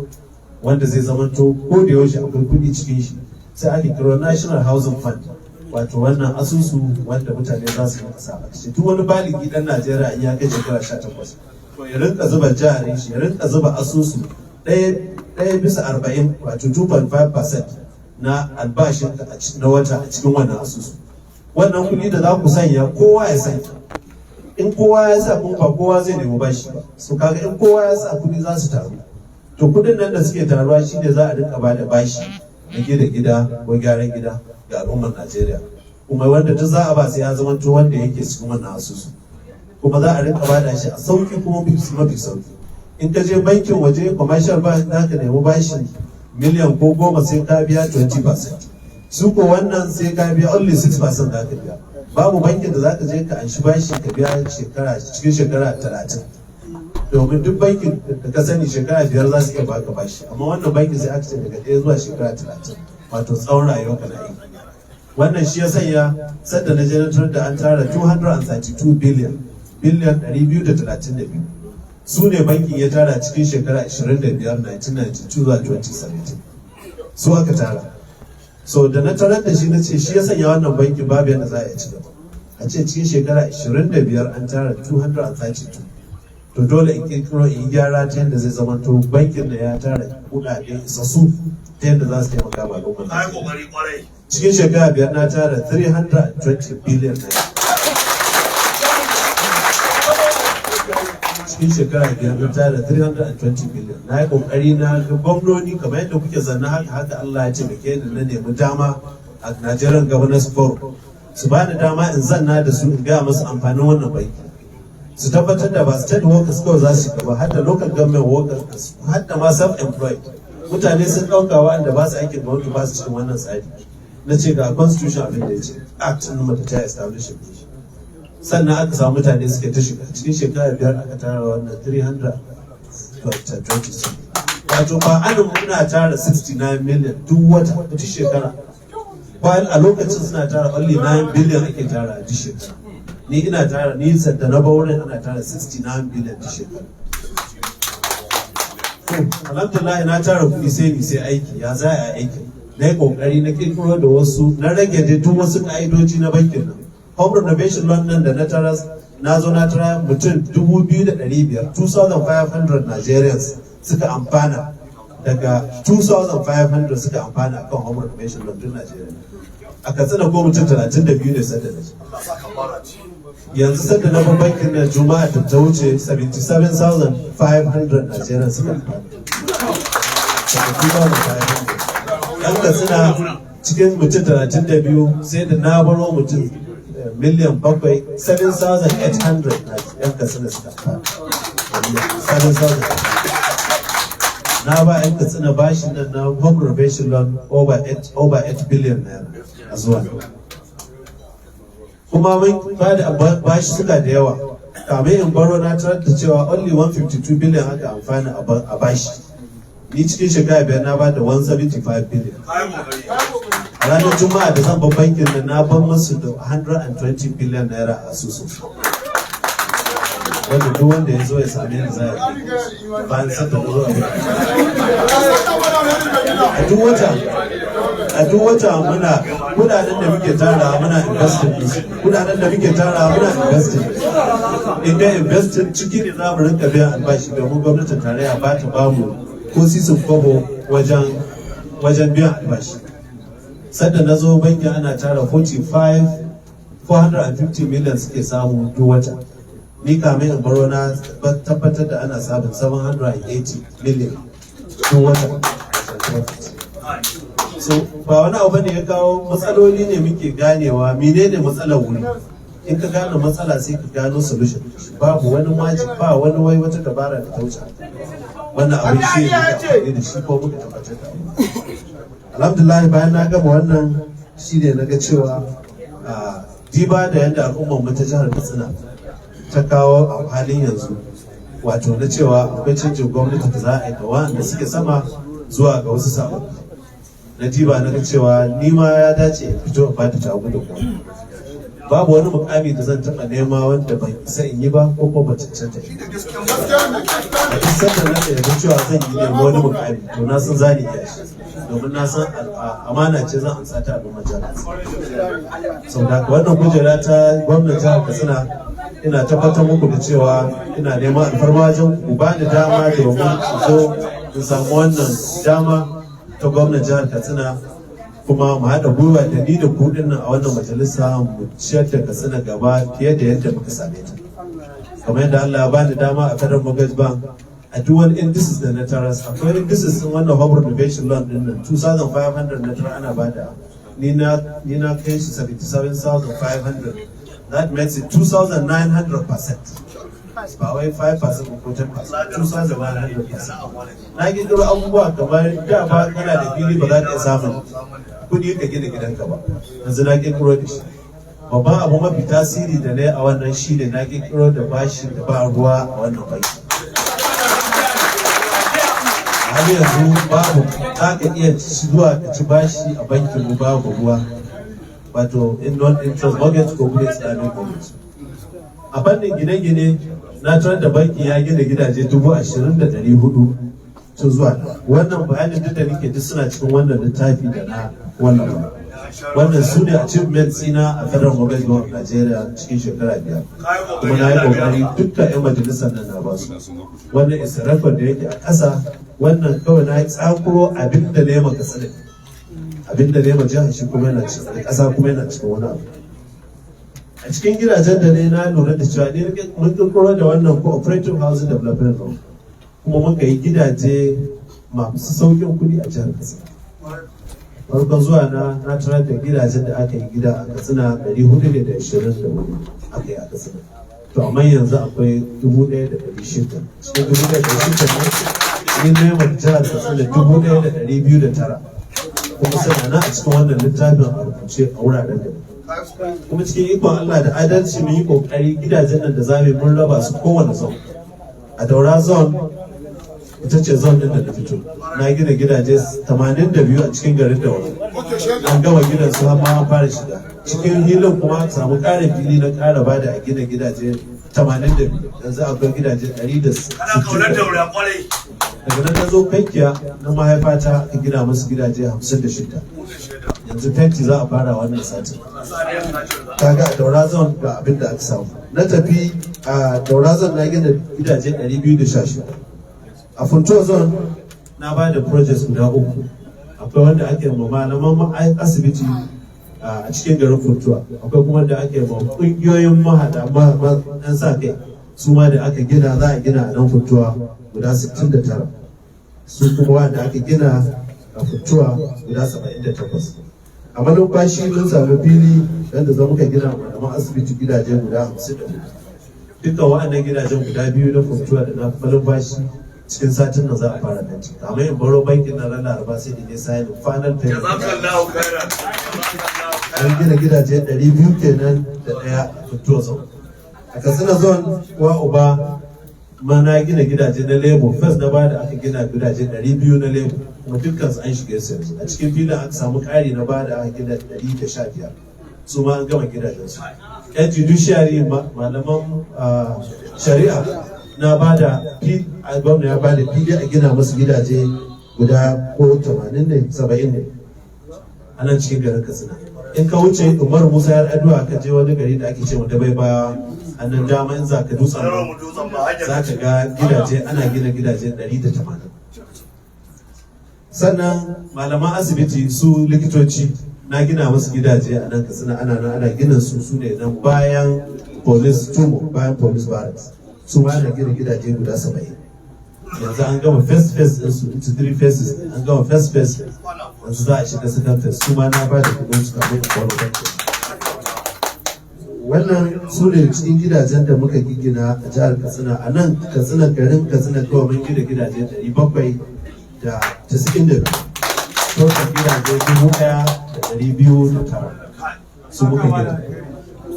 wanda zai zamanto ko da yaushe akwai kuɗi cikin shi. Sai ake kiro National Housing Fund, wato wannan asusu wanda mutane za su rinka sa a ciki. Duk wani baligi dan Najeriya in ya kai shekara 18, to ya rinka zuba jarin shi, ya rinka zuba asusu 1 bisa 40, wato 2.5% na albashin na wata a cikin wannan asusu. Wannan kuɗi da za ku sanya, kowa ya sanya. In kowa ya sa, kuma ba kowa zai nemi bashi ba. So kaga in kowa ya sa, kuɗi za su taru. To, kuɗin nan da suke taruwa shine za a rinka ba da bashi na gida gida ko gyaran gida ga al'ummar Najeriya. Kuma wanda duk za a ba, sai ya zama to wanda yake cikin wannan asusu. Kuma za a rinka bada shi a sauki, kuma mafi sauki. In ka je bankin waje, commercial bank, za ka nemi bashin miliyan ko 10, sai ka biya 20%. Su ko wannan sai ka biya only 6% za ka biya. Babu bankin da za ka je ka anshi bashi ka biya shekara cikin shekara 30, domin duk bankin da ka sani shekara 5 za su iya baka bashi. Amma wannan bankin sai aka ce daga 1 zuwa shekara 30, wato tsawon rayuwarka na aiki. Wannan shi ya sanya sadda na je na da an tara 232 billion, biliyan 232 su ne bankin ya tara cikin shekara 25, 1992 zuwa 2017, su aka tara. So da na tarar da shi, na ce shi ya sanya wannan bankin babu yadda za a ci gaba. A ce cikin shekara 25 an tara 232, to dole in kirkiro in yi gyara ta yadda zai zamanto bankin da ya tara kudade isassu ta yadda za su taimaka ma al'ummar Na yi kokari kwarai. Cikin shekara 5 na tara 320 billion naira. Cikin shekara 5 na tara 320 billion. Na yi kokari na ga gwamnoni kamar yadda kuke zanna haka. Haka Allah ya taimake ni, na nemi dama a Nigerian Governors Forum su bani dama in zanna da su, in gaya musu amfanin wannan banki, su tabbatar da ba state workers kawai za su shiga ba, har da local government workers, har da ma self-employed. Mutane sun ɗauka waɗanda ba su aikin gwamnati ba su cikin wannan tsari. Na ce ga constitution abin da ya ce, act ɗin mata ta establish shi. Sannan aka samu mutane suke ta shiga. Cikin shekara 5 aka tara wannan 320, wato ba anan muna tara 69 million duk wata, duk shekara, bayan a lokacin suna tara only 9 billion ake tara a duk shekara. Ni ina tara, ni sadda na baurin ana tara 69 billion duk shekara. To alhamdulillah, na tara kuɗi, sai mi sai aiki, ya za a aiki? Na yi kokari na kirkiro da wasu, na rage da duk wasu ka'idoji na bankin nan. Home renovation loan nan da na taras, na zo na tara mutum 2,500, 2,500 Nigerians suka amfana, daga 2,500 suka amfana akan home renovation loan din Nigeria. A Katsina ko mutum 32 ne sanda da shi. Yanzu sanda na bankin na, Juma'a da ta wuce, 77,500 Nigerians suka amfana. 77,500. Yan Katsina cikin mutum 32, sai da na baro mutum miliyan 7, 7,800 yan Katsina suka amfana. 7,800. Na ba yan Katsina bashin nan na home renovation loan over 8 billion naira a zuwa. Kuma mun ba da bashi suka da yawa. Kamin in baro, na tarar da cewa only 152 billion aka amfana a bashi. Ni cikin shekara 5 na ba da 175 billion. A ranar Juma'a da zan bar bankin nan, na ban musu da 120 billion naira a asusun, wanda duk wanda ya zo ya same ni za a bayan sanda na zo. A duk wata muna kudaden da muke tara muna investing din, kudaden da muke tara muna investing. In ga investing ciki ne za mu rinka biyan albashi, domin gwamnatin tarayya ba ta bamu ko sisin kwabo wajen biyan albashi. Sanda na zo banki, ana tara 45 450 million suke samu duk wata. Ni kamin in baro, na tabbatar da ana samun 780 million duk wata. So ba wani abu ne ya kawo, matsaloli ne muke ganewa. Menene matsalar wuri? In ka gane matsala, sai ka gano solution. Babu wani magic, ba wani wai wata dabara da ta wuce wannan abin. Shi ne muka amfani da shi ko muka tabbatar da abu. Alhamdulillah, bayan na gama wannan, shi ne na ga cewa diba da yadda al'ummar mu ta jihar Katsina ta kawo a halin yanzu, wato na cewa akwai canjin gwamnati da za a yi ga wanda suke sama zuwa ga wasu sababbi, na diba na ga cewa ni ma ya dace in fito in bata ta gudunmawa. Babu wani mukami da zan taɓa nema wanda ban isa in yi ba ko ko ban cancanta yi. A duk sanda na yarda cewa zan yi nemi wani mukami, to na san zani iya shi, domin na san amana ce zan amsa ta al'ummar jihar Katsina. Sau da haka, wannan kujera ta gwamnan jihar Katsina, ina tabbatar muku da cewa ina neman alfarma wajen ku ba ni dama domin in zo in samu wannan dama ta gwamnan jihar Katsina, kuma mu haɗa gwiwa da ni da ku nan a wannan majalisa, mu ciyar da Katsina gaba fiye da yadda muka same ta. Kamar yadda Allah ya bani dama a Federal Mortgage Bank, a duk wani indices da na taras, akwai indices din wannan home renovation loan din nan, 2500 na tara ana bada, ni na kai shi 77,500. That makes it 2900%. Ba wai 5% ko 10%, 2900%. Na kirkiro abubuwa kamar da ba kana da fili ba za ka iya samun kuɗi ka gina gidanka ba, yanzu na kirkiro da shi. Babban abu mafi tasiri da na yi a wannan shi ne na kirkiro da bashi da ba ruwa a wannan banki. Har yanzu babu, za ka iya zuwa ka ci bashi a bankin mu babu ruwa, wato in non interest mortgage ko kuma Islamic mortgage. A fannin gine-gine, na tarar da banki ya gina gidaje 20,400 tun zuwa. Wannan bayanin duk da nake, duk suna cikin wannan littafi da na wannan. Wannan su ne achievements ina a Federal Mortgage Bank of Nigeria cikin shekara 5, kuma na yi kokari dukkan 'yan majalisar nan na ba su. Wannan is a record da yake a ƙasa. Wannan kawai na yi tsakuro abin da nema Katsina, abin da nema jihar, shi kuma yana cikin ƙasa, kuma yana cikin wani abu. A cikin gidajen da ne, na lura da cewa ne mun kirkiro da wannan Cooperative Housing Development Loan, kuma muka yi gidaje masu saukin kuɗi a jihar Katsina. Farkon zuwa na, na tarar da gidajen da aka yi gida a Katsina 424 aka yi a Katsina. To amma yanzu akwai 1,600. Cikin 1,600 ne, ni nema jihar Katsina 1,209, kuma suna nan a cikin wannan littafin a rubuce a wuraren da. Kuma cikin ikon Allah da adalci, mun yi kokari gidajen nan da zamu mun raba su kowane zone. A Daura zone, ita ce zone din da na fito, na gina gidaje 82 a cikin garin Daura. An gama gidan su, ma an fara shiga cikin hilin, kuma samu ƙarin fili na ƙara bada a gina gidaje. 82, yanzu akwai gidaje 160. Kana kaunar Daura kwarai. Daga nan na zo Kankiya na mahaifata, aka gina musu gidaje 56, yanzu fenti za a fara wannan satin. Kaga a Daura Zone ga abin da aka samu. Na tafi a Daura Zone, na gina gidaje 216. A Funtua Zone na ba da projects guda uku. Akwai wanda ake ma malaman asibiti a cikin garin Funtua, akwai kuma da ake ma kungiyoyin mahada yan sa kai, su ma da aka gina, za a gina a nan Funtua guda 69, su kuma wanda aka gina a Funtua guda 78. A Malumfashi mun sami fili yadda za muka gina malaman asibiti gidaje guda 54. Dukkan waɗannan gidajen guda biyu, na Funtua da na Malumfashi, cikin satin nan za a fara fenti. Kamar in baro bankin na ran Laraba, sai da ne sign final payment. Jazakallahu khairan. An gina gidaje 200 kenan da ɗaya a Funtua Zone. A Katsina Zone wa uba ma na gina gidaje na labour. First na bada aka gina gidaje 200 na labour, kuma dukkan su an shige su yanzu. A cikin filin aka samu ƙari, na bada aka gina 115, su ma an gama gidajen su. Yan judiciary, malaman shari'a, na bada, gwamna ya bada fili a gina musu gidaje guda ko 80 ne, 70 ne a nan cikin garin Katsina. In ka wuce Umar Musa Yar'Adua, ka je wani gari da ake ce da bai baya a nan dama, in za ka Dutsen Tsaro mu Dutsen ba hanyar. za ka ga gidaje, ana gina gidaje 180. Sannan malaman asibiti, su likitoci, na gina musu gidaje a nan Katsina, ana nan ana gina su, su ne nan bayan police tumo, bayan police barracks. Su ma ana gina gidaje guda 70. Yanzu an gama first phase din su, into three phases. An gama first phase, yanzu za a shiga second phase. Su ma na ba da kudin su kafin in kwaro banki. Wannan su ne cikin gidajen da muka gina a jihar Katsina. A nan Katsina, garin Katsina kawai, mun gina gidaje 792, total gidaje 1,209 su muka gina.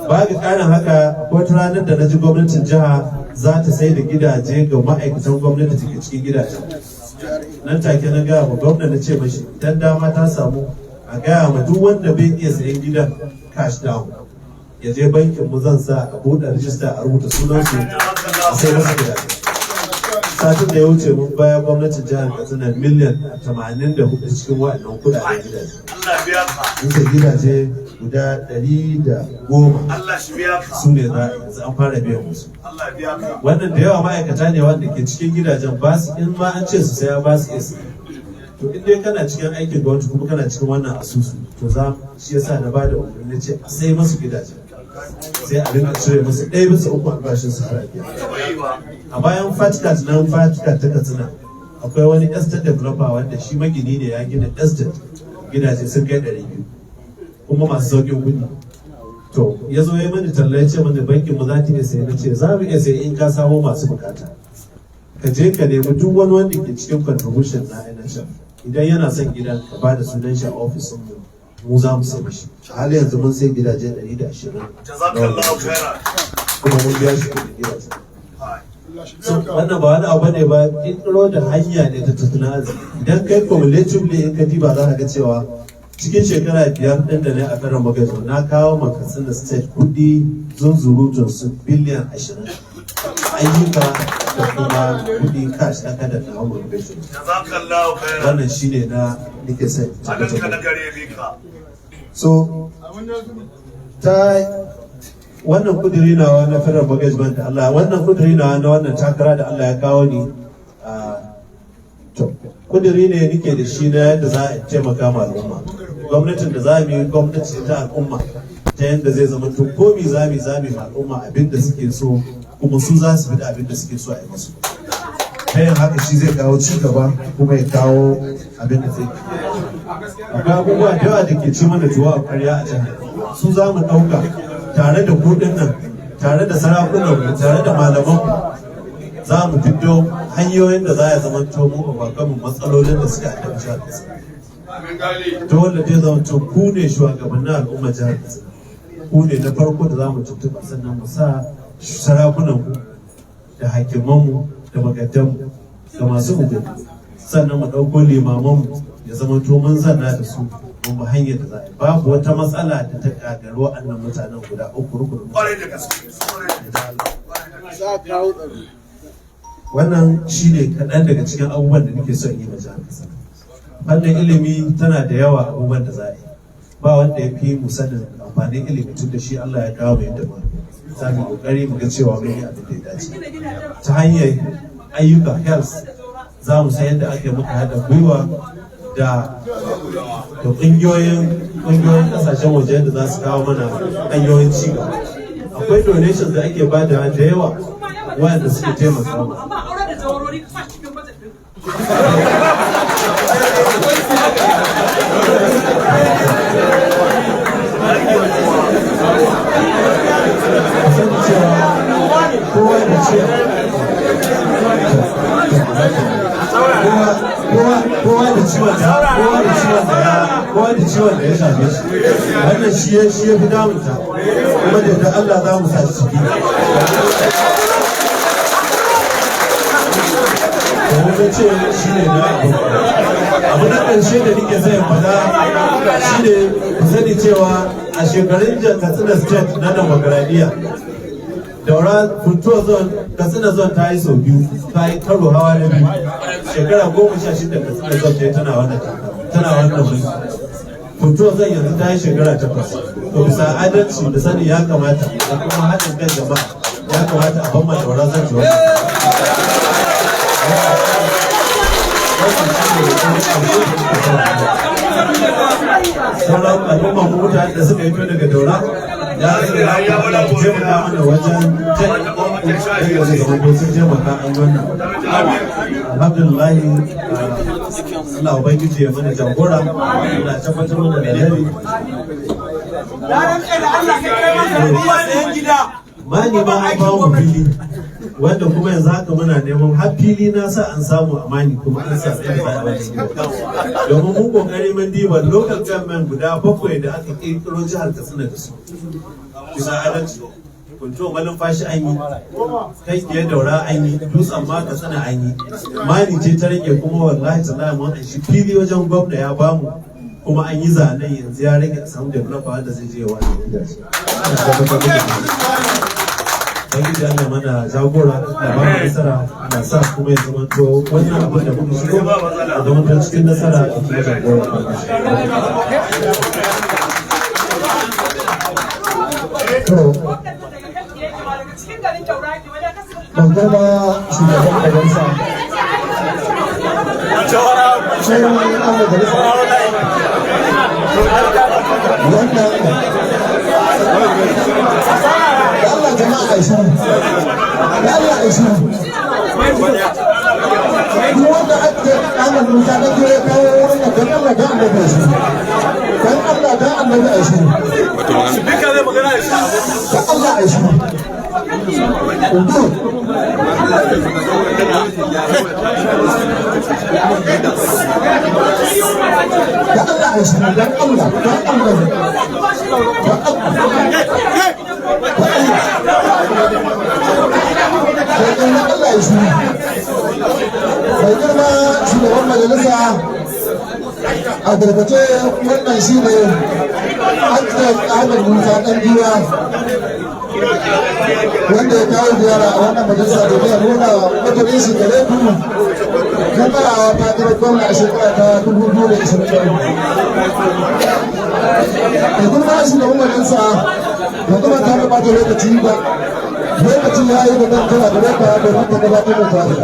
Ba ga ƙarin haka, akwai wata ranar da na ji gwamnatin jiha za ta sai da gidaje ga ma'aikatan gwamnati da ke cikin gidajen. Nan take na gaya ma gwamna, na ce mashi idan dama ta samu, a gaya ma duk wanda bai iya sayan gidan cash down, ya je bankin mu, zan sa a buɗe rijista, a rubuta sunansu, a sai masa gidaje. Satin da ya wuce mun baya gwamnatin jihar Katsina miliyan 84 cikin waɗannan kuɗaɗen gidaje. Allah biya ka. Mun sai gidaje guda 110. Allah shi biya ka. Su ne za yanzu an fara biyan musu. Allah biya ka. Wannan da yawa ma'aikata ne wanda ke cikin gidajen, ba su, in ma an ce su saya, ba su iya saya. To in dai kana cikin aikin gwamnati kuma kana cikin wannan asusu, to za shi yasa na bada umarni, na ce a sai musu gidaje, sai a rinka cire musu 1/3 albashin su har a biya. Taɓa yi ba. A bayan Fatcat nan, Fatcat ta Katsina, akwai wani estate developer wanda shi magini ne, ya gina estate, gidaje sun kai 200 kuma masu sauƙin kuɗi. To ya zo ya mani talla, ya ce mani bankin mu za ta iya sayi. Na ce za mu iya sayi in ka samo masu bukata. Ka je ka nemi duk wani wanda ke cikin contribution na NHF, idan yana son gidan, ka ba da sunan shi a ofisin mu, mu za mu sai shi. A halin yanzu mun sai gidaje 120, Jazakallahu khairan. kuma mun biya shi kuɗin gidaje. So wannan ba wani abu ne ba, kirkiro da hanya ne ta tattalin arziki. Idan kai cumulatively, in ka diba, za ka ga cewa cikin shekara 5 ɗin da ne a karan magaji, na kawo ma Katsina State kuɗi zunzurutun su biliyan 20, ayyuka da kuma kuɗi cash na kada na hau. Jazakallahu khairan. Wannan shine na nake son Halinka na gare bi ka. So ta wannan kuduri nawa na Federal Mortgage Bank da Allah, wannan kuduri nawa na wannan takara da Allah ya kawo ni, to kuduri ne nake da shi na yadda za a taimaka ma al'umma. Gwamnatin da za mu yi, gwamnati ta al'umma, ta yadda zai zama to komi za mu ma al'umma abin da suke so, kuma su za su fi da abin da suke so a yi musu. Ta yin haka shi zai kawo ci gaba kuma ya kawo abin da zai. Akwai abubuwa da yawa da ke ci mana tuwo a kwarya a jihar. Su za mu ɗauka tare da kuɗin nan, tare da sarakunan mu, tare da malaman mu, za mu fito hanyoyin da za a zama to mu overcome matsalolin da suka addabi jihar Katsina. Dole dai zama to ku ne shugabannin al'ummar jihar Katsina, ku ne na farko da za mu tuntuɓa, sannan mu sa sarakunan ku da hakimanmu da magadanmu da masu unguwanni, sannan mu ɗauko limamanmu, ya zama to mun zanna da su, mun bi hanyar da za a yi. Babu wata matsala da ta gagari wa'annan mutanen guda uku rukunin. Kwarai da gaske. Kwarai. Wannan shine kaɗan daga cikin abubuwan da nake son yi ma jihar Katsina. Fannin ilimi tana da yawa, abubuwan da za a yi, ba wanda ya fi mu sanin amfanin ilimi, tun da shi Allah ya kawo mu yadda ba za mu kokari mu ga cewa mun yi abin da ya dace ta hanyar ayyuka. Health, za mu san yadda ake muka haɗa gwiwa da ƙungiyoyin ƙasashen waje da za su kawo mana hanyoyin ci gaba. Akwai donations da ake bada da yawa wanda suke taimaka mu. Amma aure da zawarori ka sa cikin budget din. Sani cewa kowa da cewa kowa da ciwon da ya shafe shi, wannan shi ya fi damunta, kuma da Allah za mu sa shi ciki. Domin na ce shi ne na abu na ƙarshe da nake zai faɗa shi ne, ku sani cewa a shekarun Katsina State na demokradiyya, Daura, Funtuwa Zone, Katsina Zone ta yi sau biyu, ta yi karo hawa na biyu. Shekara 16 Katsina Zone ta yi tana wannan mulki. Funtuwa Zone yanzu ta yi shekara 8. To, bisa adalci da sani ya kamata da kuma haɗin kan jama'a, ya kamata a ban Daura Zone ta wannan. Sauran al'umma mu, mutane da suka fito daga Daura, ya ya taimaka mana wajen daga sun taimaka an wannan. Alhamdulillah, Allah ubangiji ya mana jagora, Allah tabbatar mana da alheri. Mani ma an ba mu fili, wanda kuma yanzu haka muna neman har fili na sa an samu a Mani, kuma an sa tsaye da wannan gida, domin mun kokari mun diba local government guda bakwai da aka kirkiro jihar Katsina da su. Bisa adalci, Funtuwa, Malumfashi an yi, kai ke Daura an yi, Dutsen ma Katsina an yi, Mani ce ta rage. Kuma wallahi tallahi mun an shi fili wajen gwamna ya bamu, kuma an yi zanen, yanzu ya rage a samu developer wanda zai je wa gidaje. Ubangiji Allah mana jagora da ba mu nasara na sa kuma ya zama to wannan abin da muka shigo ya zama to cikin nasara da kuma jagora. To, ban girma shugaban majalisa, sai an majalisa wannan. Da Allah jama'a, a shiru. Da Allah a shiru. Duk wanda ake Ahmad Musa na ya kawo wurin nan, don Allah don Annabi a shiru. Don Allah don Annabi a shiru. Speaker zai magana da shi. Don Allah a shiru. Udu. Da Allah a shiru, don Allah, don Allah. Don Allah. Don Allah ya shiru. Mai girma shugaban majalisa, a gargace wannan shi ne Architect Ahmed Musa ɗan Giwa, wanda ya kawo ziyara a wannan majalisa domin ya nuna mutanen shi gare ku na tsayawa takarar gwamna a shekara ta 2023. Da girma shugaban majalisa, yanzu ba tare da ɓata lokaci ba, lokaci ya yi da zan kira gare ka domin ka gabatar da jawabi.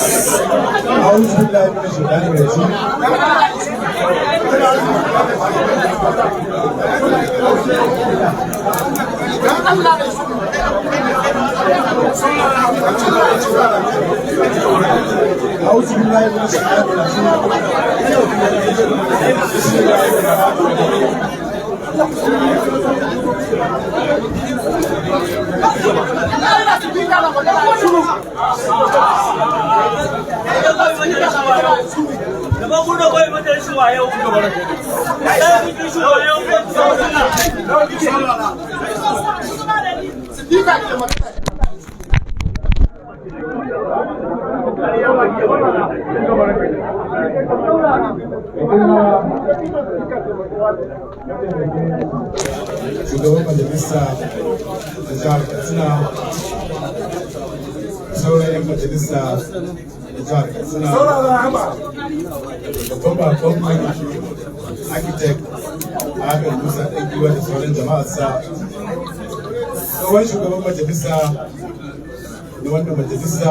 أعوذ بالله من الشيطان الرجيم. أعوذ بالله من الشيطان الرجيم. بسم الله الرحمن الرحيم. Shugaban majalisa da jihar Katsina, sauran 'yan majalisa da jihar Katsina, babban bakon Architect Ahmed Musa Ɗangiwa da sauran jama'arsa, tsohon shugaban majalisa na wannan majalisa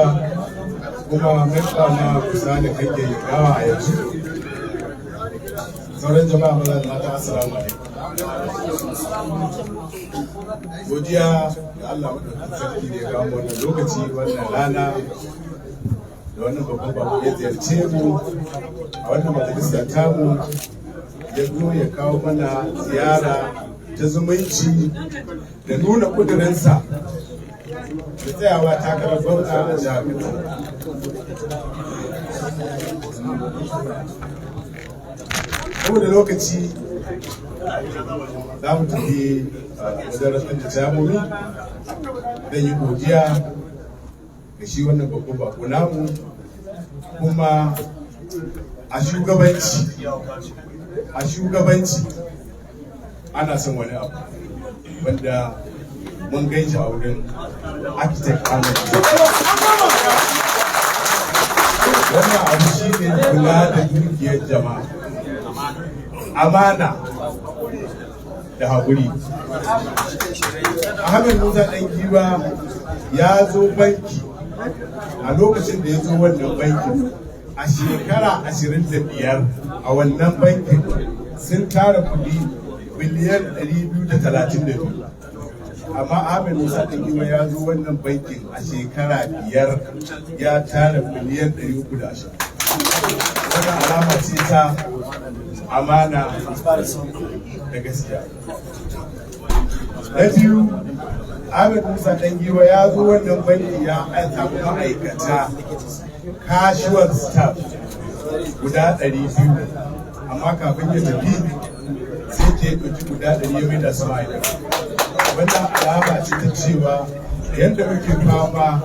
kuma memba na kusa da kake gawa a yanzu, sauran jama'a maza da mata, assalamu alaikum. Godiya ga Allah madaukakin sarki da ya kawo wannan lokaci, wannan rana da wannan babban bako ya ziyarce mu a wannan majalisa tamu, ya zo ya kawo mana ziyara ta zumunci da nuna kudurinsa da tsayawa takarar gwamna a jihar Katsina. Saboda lokaci, za mu tafi wajen rantsar da jamomi. Zan yi godiya ga shi wannan babban bako namu. Kuma a shugabanci ana son wani abu wanda mun gan shi a wurin Architect Ahmed. Wannan abu shi ne kula da dukiyar jama'a, amana da haƙuri. Ahmed Musa Ɗan Giwa ya zo banki. A lokacin da ya zo wannan bankin, a shekara 25 a wannan bankin sun tara kuɗi biliyan 232, amma Ahmed Musa Ɗan Giwa ya zo wannan bankin a shekara 5 ya tara biliyan 320. Wannan alama ce ta amana da gaskiya. Na biyu, Ahmed Musa Ɗangiwa ya zo wannan banki ya samu ma'aikata casual staff guda 200, amma kafin ya tafi sai ke ɗauki guda 100 ya mai da su ma'aikata. Wannan alama ce ta cewa yadda muke fama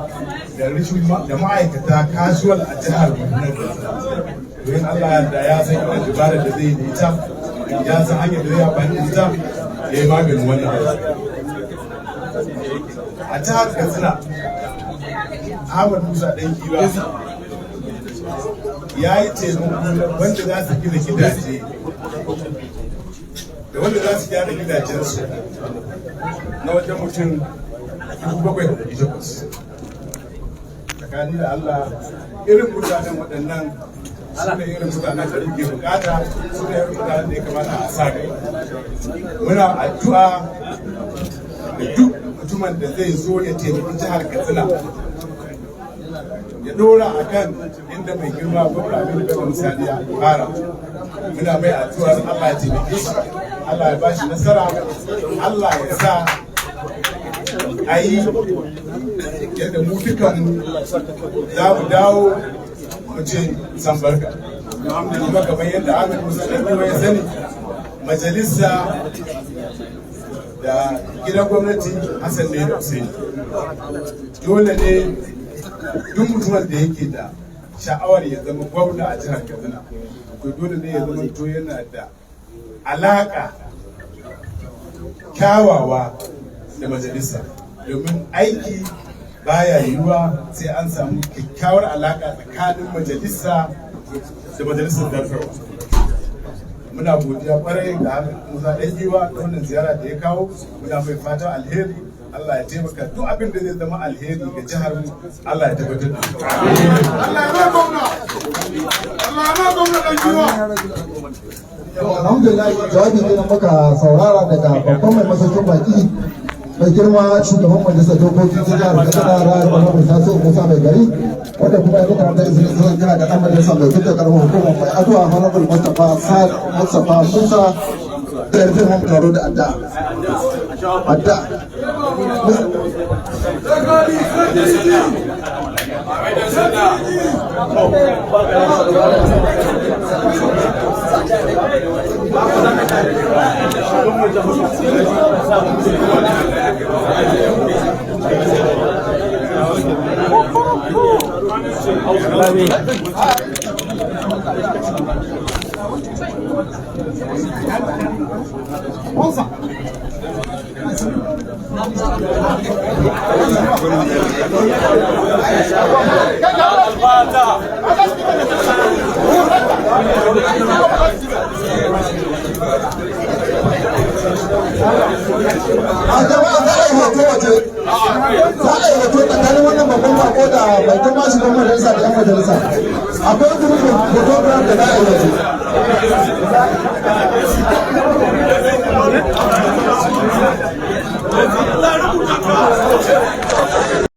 da rashin da ma'aikata casual a jihar Kaduna, domin Allah da ya san irin dabarar da zai yi da ita, ya san hanyar da zai amfani da ita ya yi maganin wannan abu. A jihar Katsina, Ahmad Musa Ɗan Giwa ya yi taimako wanda za su gina gidaje da wanda za su gyara gidajensu na wajen mutum 7,800. Tsakani da Allah, irin mutanen waɗannan su ne irin mutanen da muke bukata, su ne irin mutanen da ya kamata a sa gaba. Muna addu'a da duk mutumin da zai zo ya taimaki jihar Katsina ya dora a kan inda mai girma gwamna Aminu Bello Masari ya fara, muna mai addu'ar Allah ya taimake shi, Allah ya bashi nasara, Allah ya sa a yi yadda mu dukanmu za mu dawo mu ce san barka. Kuma kamar yadda Ahmed Musa Ɗangiwa ya sani, majalisa da gidan gwamnati Hassan ne da Hussein. Dole ne duk mutumin da yake da sha'awar ya zama gwamna a jihar Katsina, to dole ne ya zama to yana da alaka kyawawa da majalisa, domin aiki baya yiwuwa sai an samu kyakkyawar alaka tsakanin majalisa da majalisar zartarwa. Muna godiya kwarai da Ahmed Musa Ɗan Giwa da wannan ziyara da ya kawo. Muna mai fatan alheri, Allah ya taimaka, duk abin da zai zama alheri ga jihar mu, Allah ya tabbatar da shi. Allah ya gwamna, Allah ya gwamna Ɗan Giwa. Alhamdulillah, jawabi ne muka saurara daga babban mai masaukin baki, mai girma shugaban majalisar dokoki ta jihar Katsina, Rahar Muhammad Taso Musa Mai Gari, wanda kuma ya karanta izinin zuwa kira ga dan majalisa mai duk da karamar hukumar Mai Addu'a, Honorable Mustapha Musa, da ya rufe mu taro da addu'a. Addu'a. A jama'a, za a yi hoto waje, za a yi hoto tsakanin wannan babban bako da mai girma shugaban majalisa da 'yan majalisa. Akwai group photograph da za a yi waje.